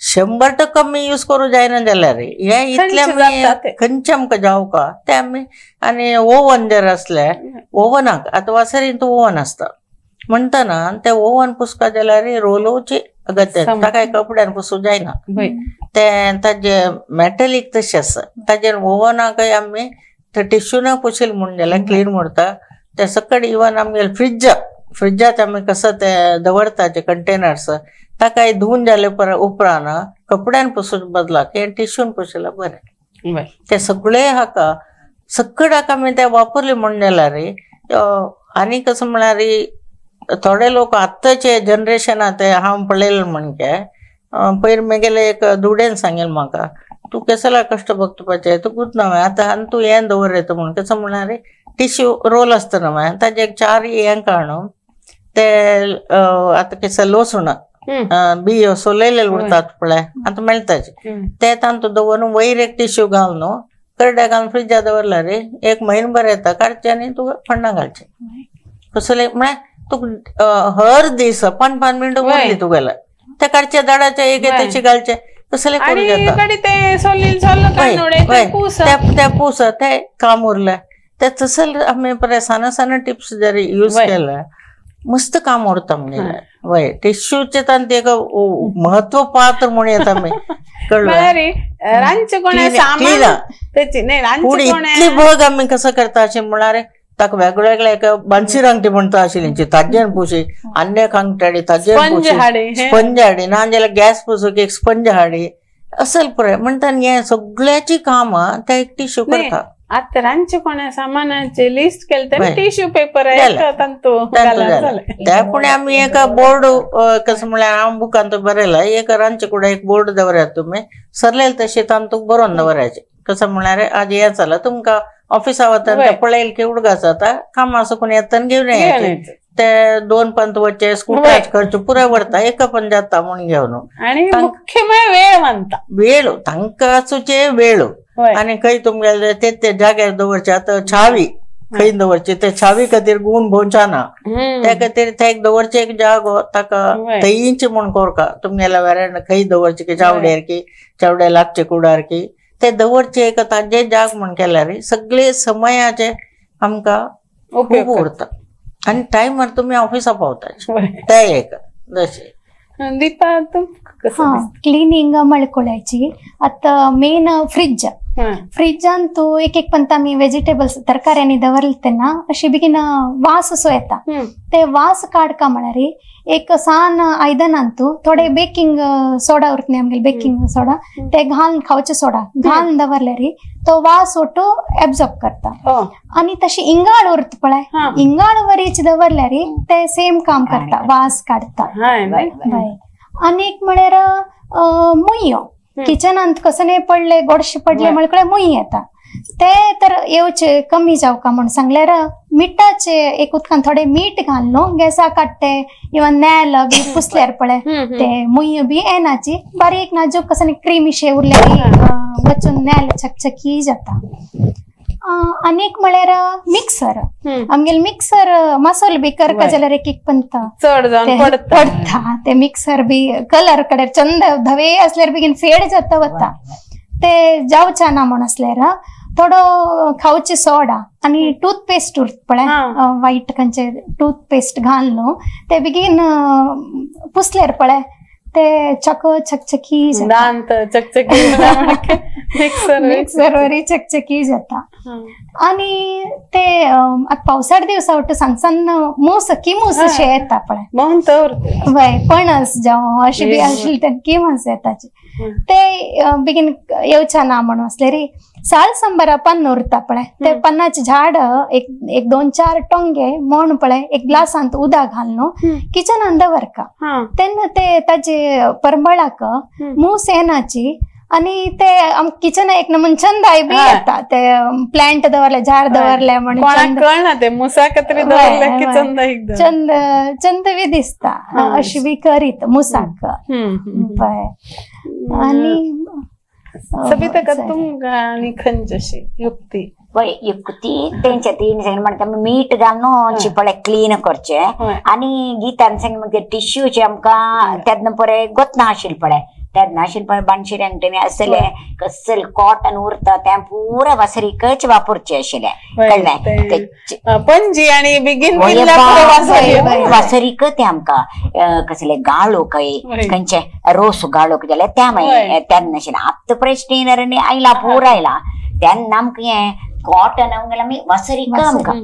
100% आमी यूज करूं जायना जाल्यार हे इतले आमी खंयचे आमकां जावका ते आमी. आनी ओवन जर आसले ओवनाक आतां वासरीन तूं ओवन आसता म्हणटना ते ओवन पुसका जाल्यार रोलोची अगत्य, ताका कपड्यान पुसूं जायना. ते ताजे मॅटलीक तशें आसा, ताजेर ओवनाकय आमी ते टिश्यूना पुशील म्हूण जाल्यार क्लीन उरता. ते सकट इवन आमगेले फ्रिजांत आमी कसं ते दवरता जे कंटेनर्स ताका धुवन जाले उपरांत कपड्यान पुसून बदलाक हे टिश्यून पुसल्यार बरें. ते सगळे हाका सकट हाका आमी ते वापरले म्हूण जाल्यार आनी कसं म्हळ्यार थोडे लोक आतांचे जनरेशना ते हांव पळयलें म्हणके पयर मेगेले एक दुडेन सांगेल म्हाका तूं कसला कश्ट बघतपाचे तूं गुत न्हय आतां आनी तूं हें दवर येता म्हूण कसं म्हळ्यार टिश्यू रोल आसता न्हय ताजे एक 4 हें काडून ते आतां कसं लसूण बियो सोलयलेले उरतात पळय आतां मेळटाचे ते तांतू दवरून वयर एक टिश्यू घाल न्हू करड्या घालून फ्रिजा दवरल्यार एक म्हयनो बरें येता, काडचें आनी तुका फोण्णां घालचें. कसले म्हळ्यार तुका हर दीस 5-5 मिनटां उरली तुगेले ते काडचे दाडाचे एक तशें घालचे कसले करूं जाता. ते पूस ते काम उरलें ते तसले आमी पळय सान सान टिप्स जर यूज केले मस्त काम उरता आमगेलें. वय टिश्यूचे तांचे एक महत्व पात्र म्हूण येता आमी कळ्ळें. रांदचे कोणें सामान इतली भोग आमी कसं करता अशें म्हळ्यार ताका वेगवेगळे एक बांसी रांगटी म्हणटा आशिल्ली ताजेन पुशी आन्य खांगटाडी ताजेन पुशी स्पंज हाडी ना जाल्यार गॅस पुसूक एक स्पंज हाडी असल पुराय म्हणटा. हें सगळ्याची कामां ते एक टिश्यू करता. आतां रांदचे कोणा सामानाचे लिस्ट केले तर टिश्यू पेपर त्या पुणे आमी एक बोर्ड कसं म्हळ्यार हांव बुकांत बरयला एक रांदचे कुडा एक बोर्ड दवरात तुमी सरलेले तशें तांतूक बरोवन दवरायचें. कसं म्हळ्यार आज हें जालां तुमकां ऑफिसा वतना पळयल की उडगास जाता कामां सुकून येतना घेवन येयाचे ते 2 पंत वचे स्कुटराचे खर्च पुराय व्हरता एका पण जाता म्हूण घेवन. आनी मुख्य म्हळ्यार वेळ मानता, वेळ तांकां आसूचे वेळ. आनी खंय तुमगेले ते ते जाग्यार दवरचे आतां छावी खंय दवरची ते छावी खातीर गुण भोंवचा ना त्या खातीर ते एक दवरचे एक जागो ताका थंयच म्हूण कोरका तुमगेल्या वेऱ्यान खंय दवरचे की चावड्यार की चावड्या लागचे कुडार की ते दवरचे एक ताजे जाग म्हूण केल्यार सगळे समयाचे आमकां खूब उरता आनी टायमार तुमी ऑफिसा पावता ते एक जशें. दीपा तूं क्लिनींग मळकोळ्याची आतां मेन फ्रिज फ्रिजांतू एक एक पंत आमी वेजिटेबल्स तरकाऱ्यांनी दवरले तेन्ना अशी बेगीन वास असो येता, ते वास काडका म्हळ्यार एक सान आयदनांतू थोडे बेकिंग सोडा उरता न्ही आमगेले बेकिंग सोडा ते घालून खावचे सोडा घालून दवरल्यार तो वास ओटो एब्जॉर्ब करता. आनी तशी इंगाळ उरता पळय इंगाळ वरीच दवरल्यार ते सेम काम करता, वास काडटा. आनी एक म्हळ्यार मुयो किचनांत कसं पडले गोडशे पडले म्हळ्यार मुय येता, ते तर येवचे कमी जावका म्हण सांगल्यार मिठाचे एक उदकान थोडे मीठ घाल न्हू गॅसा काडटे इवन नेल बी पुसल्यार पळय ते मुय बी येनाची बारीक नाजूक कसं क्रिमी शे उरल्यार वचून नेल चकचकी जाता. आनीक म्हळ्यार मिक्सर आमगेले मिक्सर मसालो बी करका जाल्यार एक एक पंत चड जावन पडटा ते मिक्सर बी कलर कडेन चंद धवे असल्यार बेगीन फेड जाता वता ते जावचा ना म्हण असल्यार थोडो खावचे सोडा आनी टूथपेस्ट उरता पळय वायट खंयचे टूथपेस्ट घाल न्हू ते बेगीन पुसल्यार पळय ते चक चकचकी दांत चकचकी मिक्सर वरी चकचकी जाता. आनी ते आतां पावसाळ दिवसा वट्ट सान सान मूस किमूस अशे येता पळय वय पणस जावं अशें बी आशिल्ले ते किमस येताचे ते बेगीन येवच्या ना म्हणून आसले रे साल संबारा पन्न उरता पळय ते पन्नाचे झाड एक एक दोन चार टोंगे म्हण पळय एक ग्लासांत उदक घाल न्हू किचनान दवरका तेन्ना ते ताजे परमळाक मूस येनाची आनी ते किचन एक नमून चंदाय बी येता ते प्लांट दवरले झाड दवरले म्हणून कळना ते मुसाक तरी दवरले की चंद चंद चंद बी दिसता अशी बी करीत मुसाक. आनी सबिता तुमकां आनी खंयची अशी युक्ती? वय युक्ती तेंच्या तीन सांगलें म्हणटा मीठ घालून चिपळे क्लीन करचे आनी गीतान सांगलें म्हणजे टिश्यूचे आमकां तेन्ना पळय गोतना आशिल्लें पळय तेन्ना आशिल्लें पळय बाणशिरी अंगठेनी आसतले कसले कॉटन उरता तें पुरा वासरीकच वापरचें आशिल्लें कळ्ळें. पणजी आनी बेगीन वासरीक तें आमकां कसले गाळो काय खंयचे रोस गाळो जाल्यार त्या मागीर तेन्ना आशिल्लें. आतां प्रश्न येणार आनी आयला पूर आयला तेन्ना आमकां हें कॉटन आमी वासरीक आमकां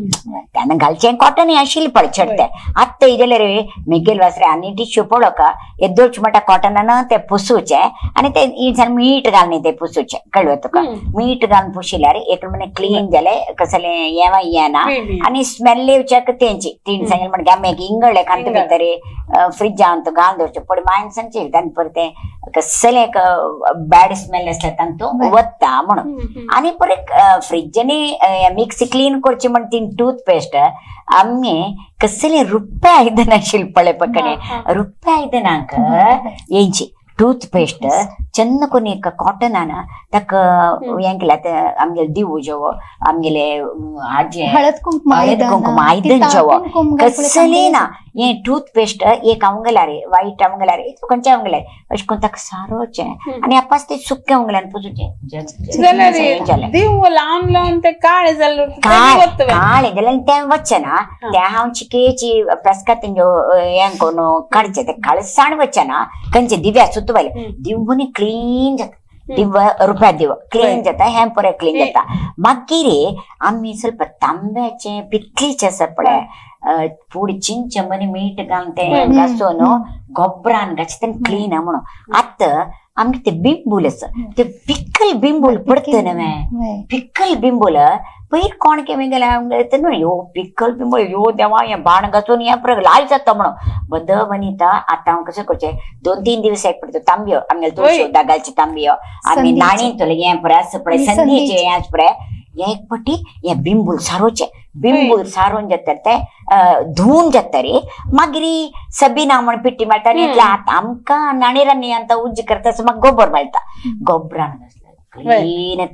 तेन्ना घालचें कॉटन आशिल्लें पळय चडते. आतां जाल्यार मेगेल वासरे आनी टिश्यू पळोवका येदोळच म्हणटा कॉटनान तें पुसूचें आनी तें इनसान मीठ घालून तें पुसूचें कळ्ळें तुका. मीठ घालून पुशिल्यार एक म्हणे क्लीन जालें कसलें हें येना आनी स्मेल येवच्याक तेंची तीन सांगलें म्हणटा आमी एक इंगळे कांत भितर फ्रिजांत घालून दवरचें पळय मायन सांगचें तांकां परत तें कसलें एक बॅड स्मेल आसल्यार तांतूं वता म्हणून. आनी परत फ्रिजांनी मिक्सी क्लीन करची म्हण ती टूथपेस्ट आमी कसले रुप्या आयदनां आशिल्लीं पळय पकडे रुप्या आयदनांक हेंची टूथपेस्ट चंद कोन्न एक कॉटनान ताका हें केल्यार आमगेले दिवू जेवो आमगेले हाजें हळद कुंकूम आयदन जेवो कसलें ना हें टूथपेस्ट एक अवंगल्यार वायट अवंगल्यार खंयचें अवंगल्यार अशें करून ताका सारोवचें आनी आपास तें सुकें अवंगल्यान पुसूचें. दिवो लावन लावन ते काळे जाले काळे जाल्यार तें वचचें ना तें हांव चिकेची पेस्का तेंच्यो हें करून काडचें तें काळसाण वचचें ना खंयचे दिव्या सुत्तू दिवून क्लीन जाता दिव रुपया दिव क्लीन जाता हें पळय क्लीन जाता. मागीर आमी ಸ್ವಲ್ಪ तांब्याचें पितलीचें आसा पळय फुडें चिंचमनी मीठ घालून तें घासून गोबरान घातचें तें क्लीन म्हणून. आतां आमगे ते बिंबूल आसा ते पिकल बिंबूल पडटा न्हय पिकल बिंबूल पयर कोण केमी गेल्या न्हू ह्यो पिकल बिंबूल ह्यो देवा हें बाण घासून हें परत लाय जाता म्हणून बद वनिता. आतां हांव कशें करचें 2-3 दिवस एक पडटा तांबयो आमगेले तुळशी उदक घालचे तांबयो आमी नाणी तुले हें पळय आसा पळय संदीचें हें आसा पळय हें एक पटी हें बिंबूल सारोवचें बिंबूल सारोवन जाता तें धुवून जाता रे मागीर सबिना म्हण पिट्टी मेळटा न्ही आतां आमकां नाणेरांनी आतां उज्ज करता तसो म्हाका गोबर मेळटा गोबरान क्लीन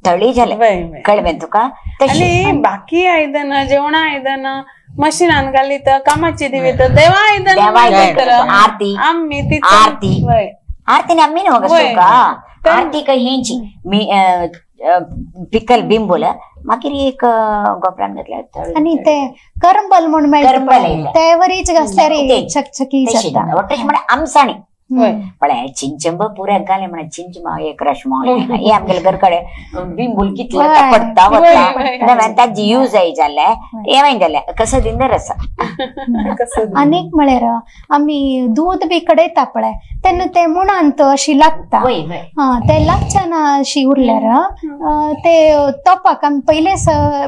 थळी जालें कळ्ळें तुका. आनी बाकी आयदनां जेवणा आयदनां मशिनान घालीत कामाची दिवीत देवा आयदनां आरती आमी आरती आरतीन आमी न्हू तुका आरती काय हेंची पिकल बिंबूल मागीर एक गोबरान घातल्यार आनी ते करंबल म्हूण मेळटा ते वरीच घासल्यार चकचकी जाता तशें म्हळ्यार आमसाणी पळय चिंचंब पुऱ्याक घालें म्हणा चिंचमा एक रशमा हे आमगेले घर कडेन बिंबूल कितले पडटा वता ताजी यूज जालें हें जालें कसो दिंदर आसा. आनीक म्हळ्यार आमी दूद बी कडयता पळय तेन्ना ते मुणांत अशी लागता ते लागच्या ना अशी उरल्यार ते तोपाक आमी पयलेच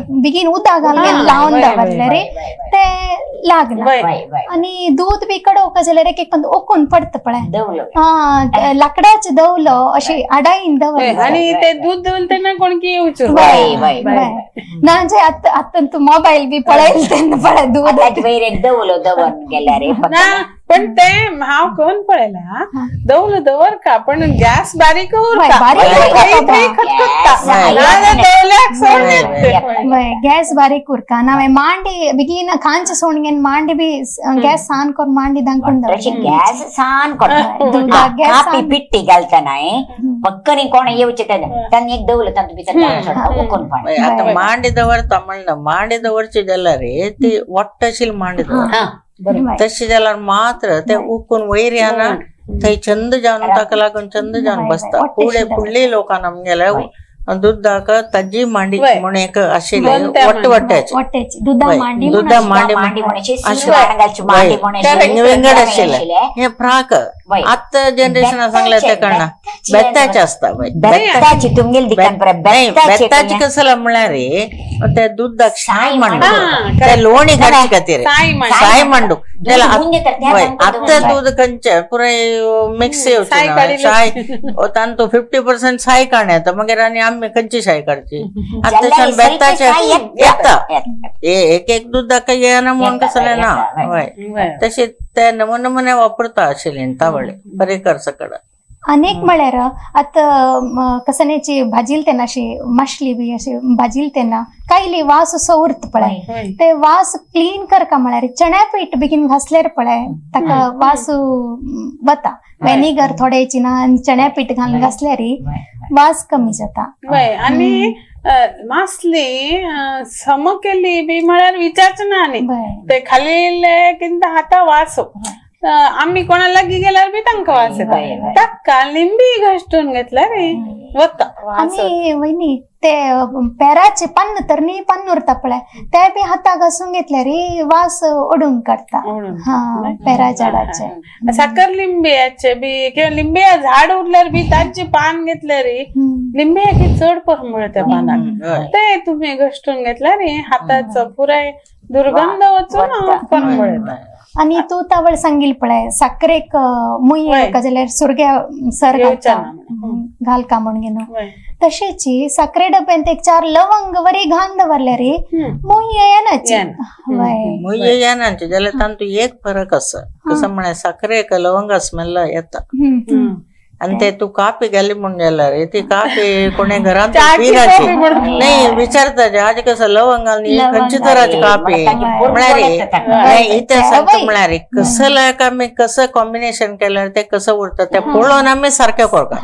बेगीन उदक घालून लावन दवरलें रे ते लागना. आनी दूद बी कडोवका जाल्यार एक एक ओकून पडटा पळय हा लाकडाचे दवलो अशी आडाईन दवरलो आणि ते दूध दवरले तेन्ना कोण की येवचो ना जे आतां तूं मोबायल बी पळयले तेन्ना पळय दूद वयर एक दवलो दवर गेल्यार ना पण ते हांव कोण पळयला दवलो दवर का पण गॅस बारीक उरता गॅस बारीक उरका ना मांडी बेगीन खांचे सोणगेन मांडी बी गॅस सान करून मांडी दांकून गॅस सान करता पिट्टी घालता पक्कनी कोण येवचे तेन्ना एक दवलो तातूंत भितर उकून पाणी आतां मांडी दवरता म्हणलं मांडी दवरची जाल्यार ती वट्ट आशिल्ली मांडी दवर तशी जाल्यार मात्र ते उकून वयर येना थंय चंद जावन ताका लागून चंद जावन बसता फुडें फुडली लोकांना आमगेल्या दुधाक ताजी मांडी म्हणून एक आशिल्ली वट्ट वट्ट्याची दुधा मांडी विंगड आशिल्ले हे फ्राक आतां जनरेशना सांगले ते कडना बेताचे आसता बेताची तुमगेली बेताची कसला म्हळ्यार ते दुधाक साय मांडू ते लोणी काडचे खातीर साय मांडू आतां दूध खंयचे पुराय मिक्स येवचे साय तांतू 50% साय काण येता मागीर आनी आमी खंयची साय काडची आतां बेताचे येता एक एक दुधाक येना म्हणून कसलें ना हय तशें ते नमूने नमुने वापरता आशिल्ले तावळे बरें कर सकड. अनेक म्हळ्यार आतां कसण्याची भाजील तेन्ना अशी माशली बी अशी भाजील तेन्ना कायली वास असो उरता पळय ते वास क्लीन करका म्हळ्यार चण्या पीठ बेगीन घासल्यार पळय ताका वास वता वेनिगर थोडेची ना आनी चण्या पीठ घालून घासल्यार वास कमी जाता. आनी मासली सम केली बी म्हळ्यार विचारचो ना आनी ते खाली कितें हाता वास आमी कोणा लागीं गेल्यार बी तांकां वास येता ताका लिंबी घश्टून घेतल्यार वता. आमी वयनी ते पेराचे पान्न तर न्ही पान्न उरता पळय ते बी हाता घासून घेतल्यार वास ओडून काडटा. हा पेरा झाडाचे साकर लिंबियाचे बी किंवा लिंबिया झाड उरल्यार बी तांचे पान घेतल्यार लिंबियाची चड परमळ त्या पानाक ते तुमी घश्टून घेतल्यार हाताचो पुराय दुर्गंध वचून परमळ येता. आनी तूं तावळ सांगील पळय साकरेक मुय येवका जाल्यार सुरग्या सर घालता घालका म्हण घेवन तशेंच साकरे डब्यांत एक 4 लवंग वरी घालून दवरल्यार मुय येनाची. मुय येनाची जाल्यार तातूंत एक फरक आसा कसो म्हळ्यार साकरेक लवंगा स्मेल येता आनी ते तूं कापी घाली म्हूण जाल्यार ती कापी कोणे घरांत पिनाची नाही विचारता आज कसं लवंग घालून खंयची तराची कापी म्हळ्यार इथे सांगता म्हळ्यार कसं आमी कसं कॉम्बिनेशन केल्यार ते कसं उरता ते पळोवन आमी सारकें करता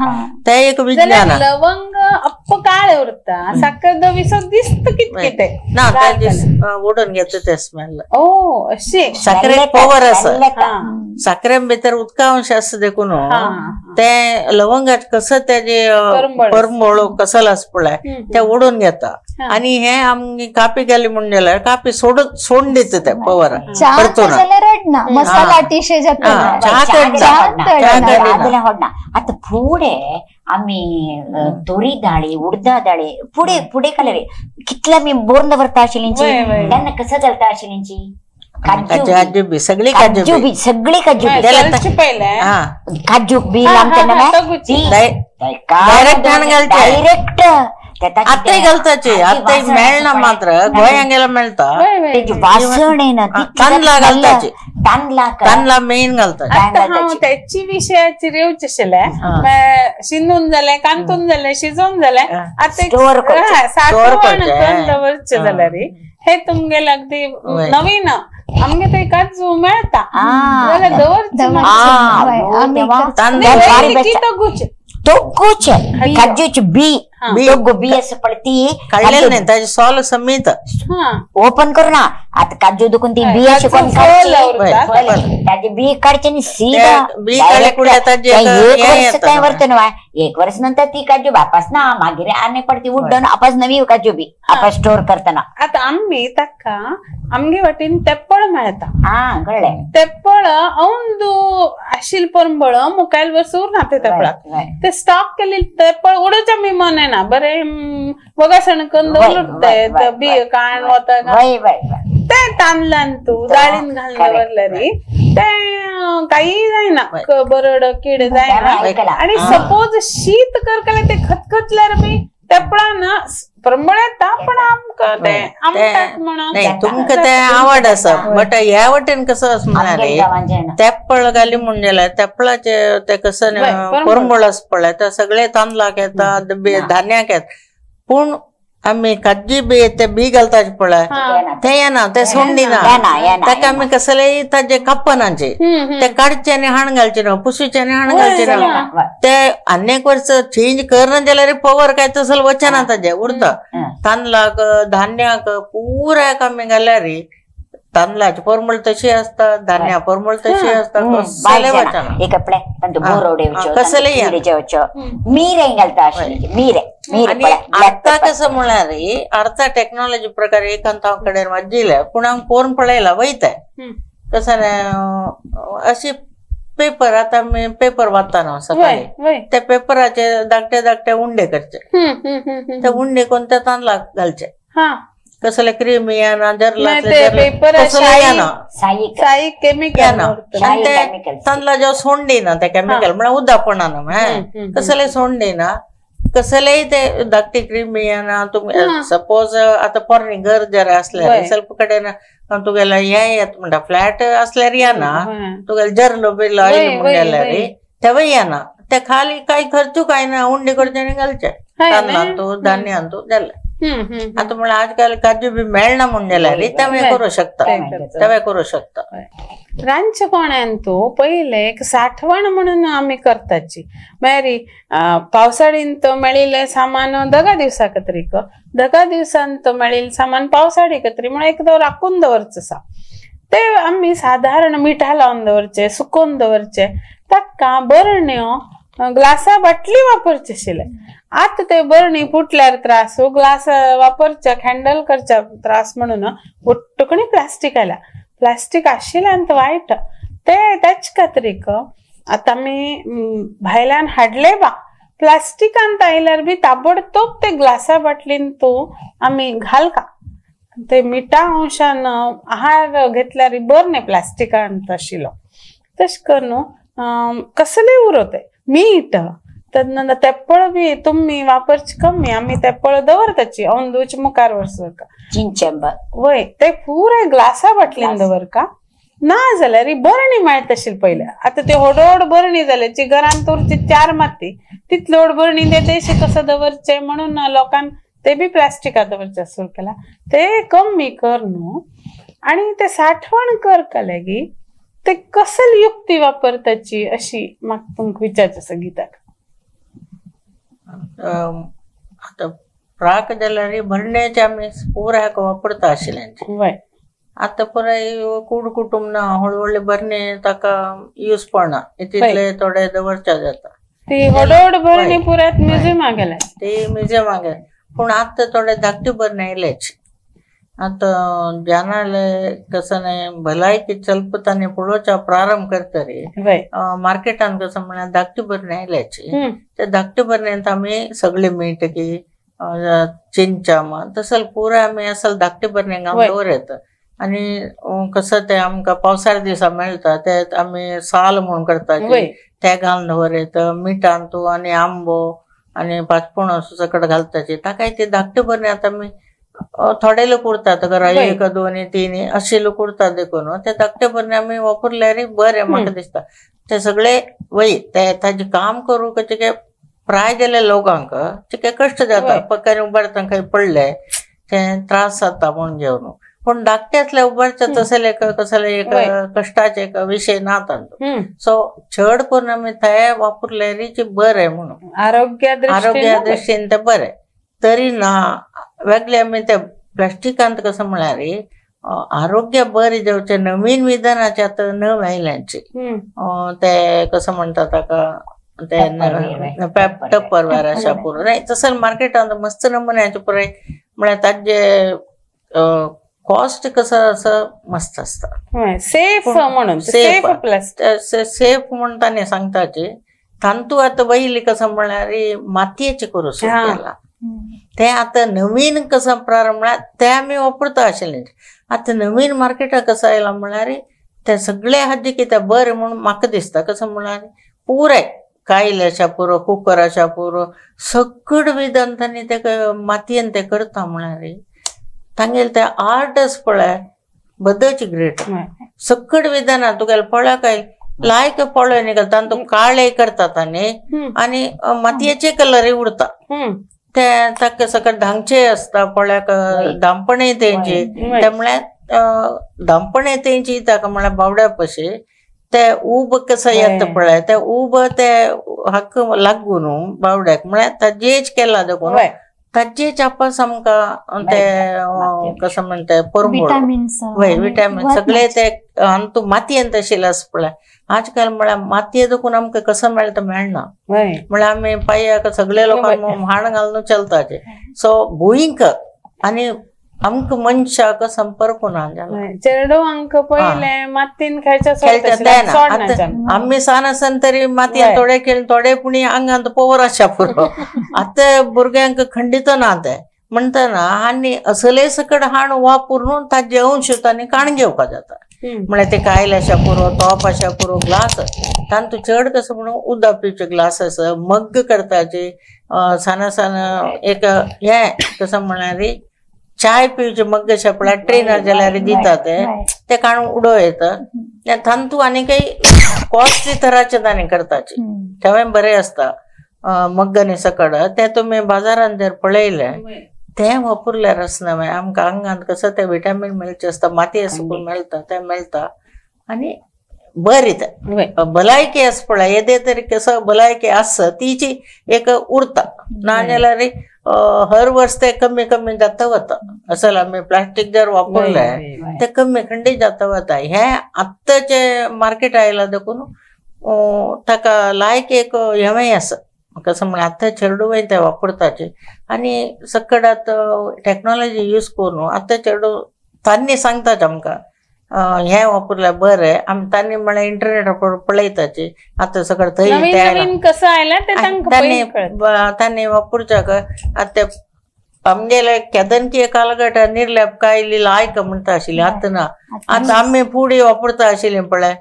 ते एक विज्ञान. लवंग अप्प काळे उरता साकर दविसो दिसता कितके ते ना ते ओडून घेता ते स्मेल. ओ अशें साकरेक पवर आसा साकरे भितर उदका अंश आसा देखून ते लवंगात कसं त्याचे परमळ कसल आसा पळय ते ओडून घेता आनी हे आमगे कापी गेली म्हूण जाल्यार कापी सोडून दिता ते पवर मसाला टिशे होडना. आतां फुडें आमी तोरी दाळी उडदा दाळी फुडें फुडें खाल्यार कितले आमी बोर्न दवरता आशिल्लींची तेन्ना कसं चलता आशिल्लींची काजू बी सगळी काजू बी सगळी काजू काजू बी डायरेक्ट आताय घालताची आताय मेळना मात्र गोंयांक गेल्यार मेळटा वासण येना तांदळां घालताची तांदळां तांदळां मेन घालता. आतां हांव त्याची विशयाचेर येवचें आशिल्लें शिंदून जालें कांतून जालें शिजोवन जालें आतां साठवण करून दवरचें जाल्यार हे तुमगेले अगदी नवीन आमगे थंय काजू मेळटा जाल्यार दवरचें तोगूचे काजूची बी तोगू बी असं पडती काडलेले नाही ताजे सोल समेत ओपन करू ना आता काजू दुखून ती बी अशी कोण ताजे बी काढचे आणि सीधा बी काडले एक वर्ष काय वर्तन वाय एक वर्ष नंतर ती काजू वापस ना मागीर आनी पडती उड्डून आपस नवी काजू बी आपस स्टोर करताना. आता आम्ही ताका आमगे वाटेन तेप्पळ मेळता. हा कळ्ळें तेप्पळ औंदू आशिल परंबळ मुखायल वर्स उरना ते तेपळाक ते स्टॉक केली तेप्पळ उडोवचें आमी मन येना बरें वगासण करून दवरते बी काण वता ते तांदळान तूं दाळीन घालून दवरल्यार ते काही जायना, बरड कीड जायना. आणि सपोज शीत करकले ते खतखतल्यार बी तेपळान परंबळ येता, पण आमकां ते आमटाक म्हणून तुमकां ते आवड आसा. बट ह्या वटेन कसो आसणार तेपळ घाली म्हूण जाल्यार तेपळाचे ते कसं परंबळ आसा पळय, ते सगळे तांदळाक येता, धान्याक येता. पूण आमी काजी बी ते बी घालता पळय ते येना, ते सोंडिना. ताका आमी कसलेय ताजे कापनाचे ते काडचे आनी हाण घालचे ना, पुसूचे आनी हाण घालचे ना. ते आनी एक वर्स चेंज करना जाल्यार पवर काय तसो वचना ताजे उरता. तांदळाक धान्याक पुराय आमी घाल्यार तांदळाचे परमळ तशी आसता, धान्या परमळ तशी आसता, कसले वचना. कसले मिरें घालता, मिरें. आता कसं म्हळ्यार अर्थ टेक्नॉलॉजी प्रकार एकांत हांव कडेन वाजिल्लें, पूण हांव कोण पळयला वयता कसं अशी पेपर. आतां आमी पेपर वाचता न्हू सकाळी, त्या पेपराचे धाकटे धाकटे उंडे करचे, ते उंडे करून ते तांदळाक घालचे. कसले क्रिमी येना, जरला तांदळा जेव्हा सोंडिना ते केमिकल म्हळ्यार उदापणा न्हू, कसले सोंडिना कसलेय ते धाकटी क्रिमी येना. तुमी सपोज आतां पोरणी घर जर आसल्यार ಸ್ವಲ್ಪ कडेन तुगेले हें येता म्हणटा, फ्लॅट आसल्यार येना, तुगेले जरलो बिरलो आयलो म्हूण जाल्यार तेवूय येना. ते खाली कांय खर्चू कांय ना, उंडे करचे आनी घालचे तांदळांतू धान्यांतू जालें. आतां म्हळ्यार आजकाल काजू बी मेळना म्हूण जाल्यार तेवूय करूं शकता, तेवूय करूं शकता. रांदच्या कोण्यान तो पयले एक साठवण म्हणून आमी करताची. मागीर पावसाळीन तो मेळिल्लें सामान दगा दिवसा कतरीक, दगा दिवसान तो मेळिल्लें सामान पावसाळी कतरी म्हणून एकदां राखून दवरचो आसा. ते आमी सादारण मिठा लावन दवरचे, सुकोवन दवरचे. ताका बरण्यो ग्लासा बाटली वापरचे आशिल्ले. आतां ते बरणी फुटल्यार त्रास, ग्लास वापरच्या हँडल करच्या त्रास म्हणून ಒಟ್ಟುಕಣಿ प्लास्टीक आयला. प्लास्टीक आशिल्ल्यान वायट ते त्याच खातीर आतां आमी भायल्यान हाडले बा प्लास्टिकांत आयल्यार बी ताबडतोब ते ग्लासा बाटलीन तो आमी घालका. ते मिठा अंशान आहार घेतल्यार बरें न्ही प्लास्टिकांत आशिल्लो. तशें करून कसलेय उरत मीठ तदनंतर तेप्पळ बी तुमी वापरची कमी, आमी तेप्पळ दवरताची अंदूच मुखार वर्स चिंचंब वय ते पुराय ग्लासा बाटलीन दवरका. ना जाल्यार बरणी मेळटा आशिल्ली पयले. आतां ते होडोड बरणी जाले जी घरांत उरची चार माती तितली व्हड बरणी ते देशी कसं दवरचे म्हणून लोकांक ते बी प्लास्टिकां दवरचे सुरू केला. ते कमी कर न्हू. आनी ते साठवण करतले गी ते कसली युक्ती वापरताची अशी म्हाका तुमकां विचारचें आसा गीताक. आतां प्राक जाल्यार भरणेचे आमी पुराय वापरता आशिल्ले. वय आतां पुराय कूड कुटुंब ना, व्हडले व्हडले बरणे ताका यूज पडना, तितले थोडे दवरच्या जाता. ती व्हड बरणी पुराय म्युझियमा गेले, ती म्युझियमा गेले. पूण आतां थोडे धाकटी बरणे आयलेच. आतां जाणाले कसं न्ही भलायकी चलपतानी पळोवच्या प्रारंभ करतरी मार्केटान कसं म्हळ्यार धाकटी बरणे आयल्याची. ते धाकटी बरणेंत आमी सगळे मीठ की चिंचा म्हण तसं पुराय आमी असल धाकटी बरणेंक आमी दवरता. आनी कसं ते आमकां पावसाळ्या दिसा मेळटा ते आमी साल म्हूण करता ते घालून दवरता मिठान तूं आनी आंबो आनी पांचपणस सकट घालताची. ताकाय ते धाकटे बरणे आतां आमी थोडे लोक उरतात घरा, एक दोन तीन अशे लोक उरतात देखून ते धाकटे बरणे आमी वापरल्यार बरें म्हाका दिसता. ते सगळे वय ते ताजें काम करूंक ते प्राय जाल्ल्या लोकांक ते कश्ट जाता, पक्क्यान उबारता खंय पडले ते त्रास जाता म्हूण घेवन. पूण धाकटे असले उबारचे तसले कसले एक कश्टाचे एक विशय ना तांचो. सो चड करून आमी ते वापरल्यार बरें म्हणून आरोग्या दृश्टीन ते बरें. तरी ना वेगळे आमी ते प्लास्टिकांत कसं म्हळ्यार आरोग्य बरें जावचें नवीन विधानाचे आतां नव आयल्यांची ते कसं म्हणटा ताका ते टप्परवेर अशा पुरो नाही तसं मार्केटांत मस्त नमुन्याचे पुराय म्हळ्यार ताजे कॉस्ट कसं असं मस्त आसता. सेफ म्हणून सेफ सेफ म्हूण ताणें सांगताचे. तांतू आतां वयली कसं म्हळ्यार मातयेचे करूं सुरू केला. ते आतां नवीन कसं प्रारंभ म्हळ्यार ते आमी वापरता आशिल्ले. आतां नवीन मार्केटाक कसं आयलां म्हळ्यार ते सगळे हाजे कितें बरें म्हणून म्हाका दिसता. कसं म्हळ्यार पुराय कायल आसा पुरो, कुकर आसा पुरो, सगळं विधान तांणी ते मातयेन ते करता. म्हळ्यार तांगेले ते आर्ट आसा पळय बदच ग्रेट. सगळं विधान तुगेले पळय काय लायक पळय न्ही तांतूं काळे करतात आनी मातयेचे कलरय उरता. ते ताका सगळें धांगचे आसता पळ्याक धांपणें तेंची, ते म्हळ्यार धांपणें तेंची ताका म्हळ्यार बावड्या पशी ते उब कसो येता पळय ते उब ते हक्क लागू न्हू बावड्याक, म्हळ्यार ताजेच केला देखून ताजेच आपस आमकां ते कसं म्हणटा परमळ वय विटामीन सगळे ते आनी तूं मातयेन तशें आसा पळय. आजकाल म्हळ्यार मातये देखून आमकां कसो मेळटा मेळना, म्हळ्यार आमी पांयाक सगळे लोकांक हाण घालून चलताचे. सो भुंयक आनी आमकां मनशाक संपर्क ना जाला. चेडवांक पयले मातयेन खेळच्या आमी सान आसन तरी मातयेन थोडे खेळ थोडे पुणी आंगांत पोवर आसा पुरो. आतां भुरग्यांक खंडीत ना ते म्हणटना आनी असले सकट हाण वापरून ताजे अंश तांणी काण घेवपा जाता. म्हळ्यार ते कायल आसा पुरो, तोप आसा पुरो, ग्लास तांतूं चड कसो म्हणून उदक पिवचे ग्लास आसा, मग्ग करताचे सान सान एक हें कसं म्हळ्यार चाय पिवचे मग्ग आसा पळय ट्रेनार जाल्यार दिता ते ते काडून उडोवं येता. तांतूं आनी काही कॉस्टली तराचे तांणी करताचे तेवूय बरें आसता मग्ग न्ही सकड ते तुमी बाजारान जर पळयलें तें वापरल्यार आसना मागीर आमकां आंगांत कसो तें विटामीन मेळचें आसता, मातये सकून मेळटा तें मेळटा आनी बरें तें भलायकी आसा पळय येदे तरी कसो भलायकी आसा तिची एक उरता. नाजाल्यार हर वर्स ते कमी कमी जाता वता. असल आमी प्लास्टीक जर वापरलें ते कमी खंडीत जाता वता. हें आत्ताचें मार्केट आयलां देखून ताका लायक एक हेंवूय आसा कसं म्हळ्यार आतां चेडूंय ते वापरताचे आनी सकट आतां टॅक्नोलॉजी यूज करून आतां चेडूं तांणी सांगतात आमकां हें वापरल्यार बरें. आमी तांणी म्हळ्यार इंटरनेटार पळयताचे आतां सगळें थंय कसं आयलां ते तांणी वापरच्याक आतां आमगेले केदनकी कालगट निर्लेप कायली लायक म्हणटा आशिल्ली. आतां ना, आतां आमी पुडी वापरता आशिल्ली पळय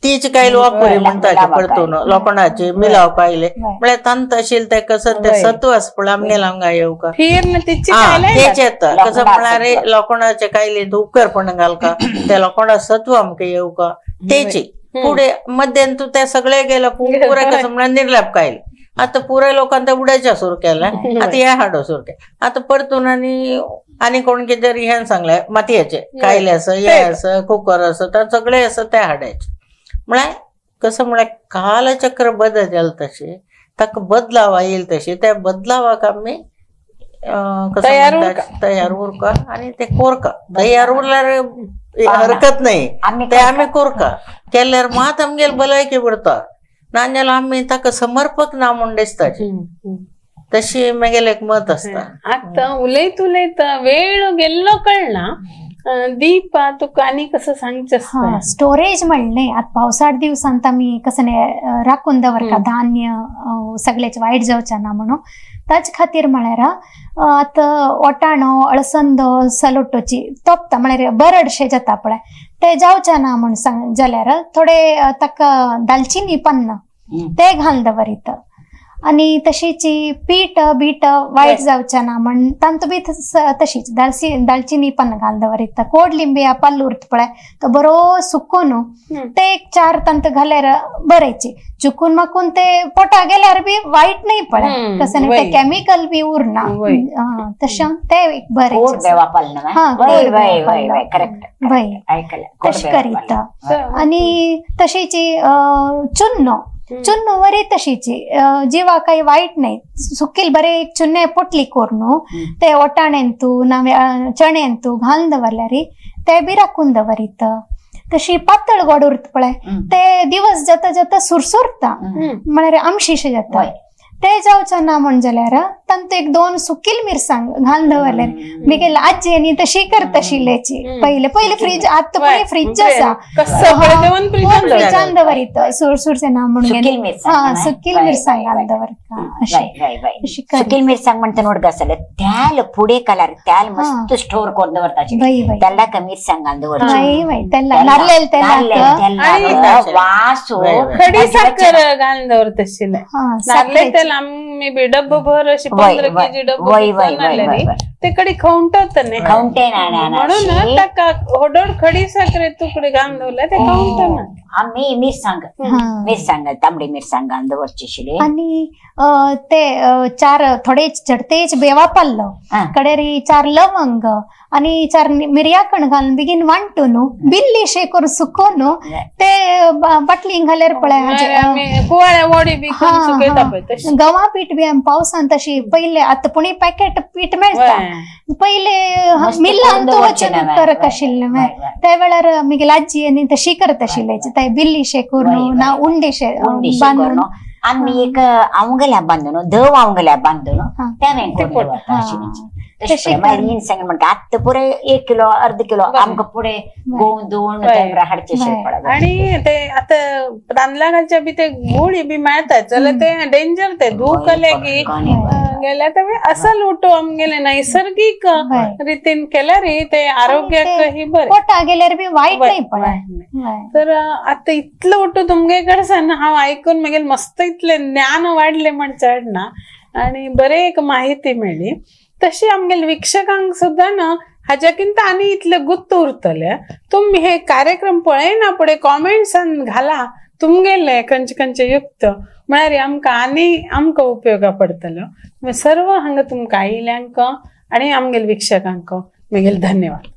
तीच कायल वापरी म्हणटाचे परतून लोखणाची मिलाव कायले म्हळ्यार तांत आशिल्लें तें कसं तें सत्व आसा पळय आमगेले हांगा येवका तेच येता. कसं म्हळ्यार लोखणाचे कायले उपकारपण घालका त्या लोखणा सत्व आमकां येवका तेची फुडें मध्यान तूं ते सगळे गेले पुराय कसं म्हळ्यार निर्लेप कायल. आतां पुराय लोकांक ते उडयच्या सुरू केलें, आतां हें हाडो सुरू केलें. आतां परतून आनी आनी कोण कितें जर हें सांगलें मातयेचें कायले आसा हें आसा कुकर आसा तर सगळें आसा तें हाडायचें. म्हळ्यार कसं म्हळ्यार कालचक्र बदल जालें तशें ताका बदलाव येयल तशें त्या बदलावाक आमी कसं तयार उरका आनी ते कोरका. तयार उरल्यार हरकत नाही, ते आमी कोरका केल्यार मात आमगेले भलायकी उरता. नाजाल्यार आमी ताका समर्पक ना म्हूण दिसता. तशी म्हगेलें एक मत आसता. आतां उलयत उलयत वेळ गेल्लो कळना. दीपा तुका आनी कसं सांगचें आसता? स्टोरेज म्हणलें आतां पावसाळ दिवसांत आमी कसं राखून दवरता धान्य सगळेच वायट जावचें ना म्हणून ताचे खातीर म्हळ्यार आतां वटाणो अळसंदो सलोटोची तोपता म्हळ्यार बरडशें जाता पळय ते जावचें ना म्हूण सांग जाल्यार थोडे ताका दालचिनी पन्ना ते घालून दवरिता. आनी तशीच पीठ बीट वायट जावचें ना म्हण तांतू बी तशीच दालचिनी पण घालून दवरिता. कोड लिंबिया पाल्लू उरता पळय तो बरो सुकोन ते एक चार तांत घाल्यार बरेची चुकून माकून ते पोटा गेल्यार बी वायट नाही पळय कसं न्ही ते केमिकल बी उरना तशें ते एक बरें. तशें करीता. आनी तशीच चुन्नो चुन्नो वरी तशीची जिवा काही वायट नाही सुकील बरे एक चुन्ने पोटली करून ते वटाणेंतू ना चण्यांतू घालून दवरल्यार ते बी राखून दवरित. तशी पातळ गोड उरता पळय ते दिवस जाता जाता सुरसुरता म्हळ्यार आमशीशे जाता ते जावचो ना म्हण जाल्यार तांतू एक 2 सुकील मिरसांग घालून दवरल्यार मिगेल आजी आनी तशी करताशिल्ल्याची पयले पयले फ्रीज आतां पळय फ्रीज आसा फ्रिजान दवरीत सुरसूरचे ना म्हणून हा सुकील मिरसांग घालून दवरता अशी सुकील मिरसांग म्हणटा नोड घासले त्याल पुढे कलर त्याल मस्त स्टोर करून दवरताची त्याला मिरसांग घालून दवरची त्याला नारलेल तेलाक वास खडी साखर घालून दवरताशिल्ले नारले तेल आम्ही बी डब्बो भर अशी 15 केजी डब्बो ते कडी खवंटत नाही खवंटे म्हणून ताका होडोड खडी साखरे तुकडे घालून दवरले ते खवंटना. आम्ही मिरसांग मिरसांग तांबडी मिरसांग घालून दवरची आणि ते 4 थोडे चडतेच बेवा पल्लो कडेरी 4 लवंग आणि 4 मिरयाकण घालून बेगीन वांटून बिल्ली शे करून सुकोवन ते बाटली घाल्यार पळय कुवाळ्या वडी बी सुकयता पळय तशी गंवा पीठ बी आमी पावसान तशी पयले आतां पुणी पॅकेट पीठ मेळटा पयले मिल्लान वचून करक आशिल्लें त्या वेळार मिगेल आजी आनी तशी करत आशिल्ले ते बिल्ली शे करून ना उंडे शे बांदून आमी एक आवंगल्या बांदून धव आवंगल्या बांदून त्या तशें मागीर सांग म्हणटा आत्तां पुरे 1 किलो अर्द किलो आमकां पुढे गोंव धुवन हाडचे पडटा. आणि ते आतां तांदळा घालच्या बी ते गुळी बी मेळतात जाल्यार ते डेंजर ते धूक आले की गेल्या ते असल उठो आमगेले नैसर्गिक रितीन केल्यार ते आरोग्याकही बरें पोटा गेल्यार बी वायट नाही पडना. तर आतां इतलो उठो तुमगे कडसान हांव आयकून मागीर मस्त इतलें ज्ञान वाडलें म्हण चडना आणि बरे एक माहिती मेळ्ळी. तशी आमगेले वीक्षकांक सुद्दां ना हाज्याकिंत आनी इतले गुत्त उरतले. तुमी हे कार्यक्रम पळयना फुडें कॉमेंट्सान घाला तुमगेले खंयचे खंयचे युक्त म्हळ्यार आमकां आनी आमकां उपयोगा पडटलो. सर्व हांगा तुमकां आयिल्ल्यांक आनी आमगेले वीक्षकांक मागीर धन्यवाद.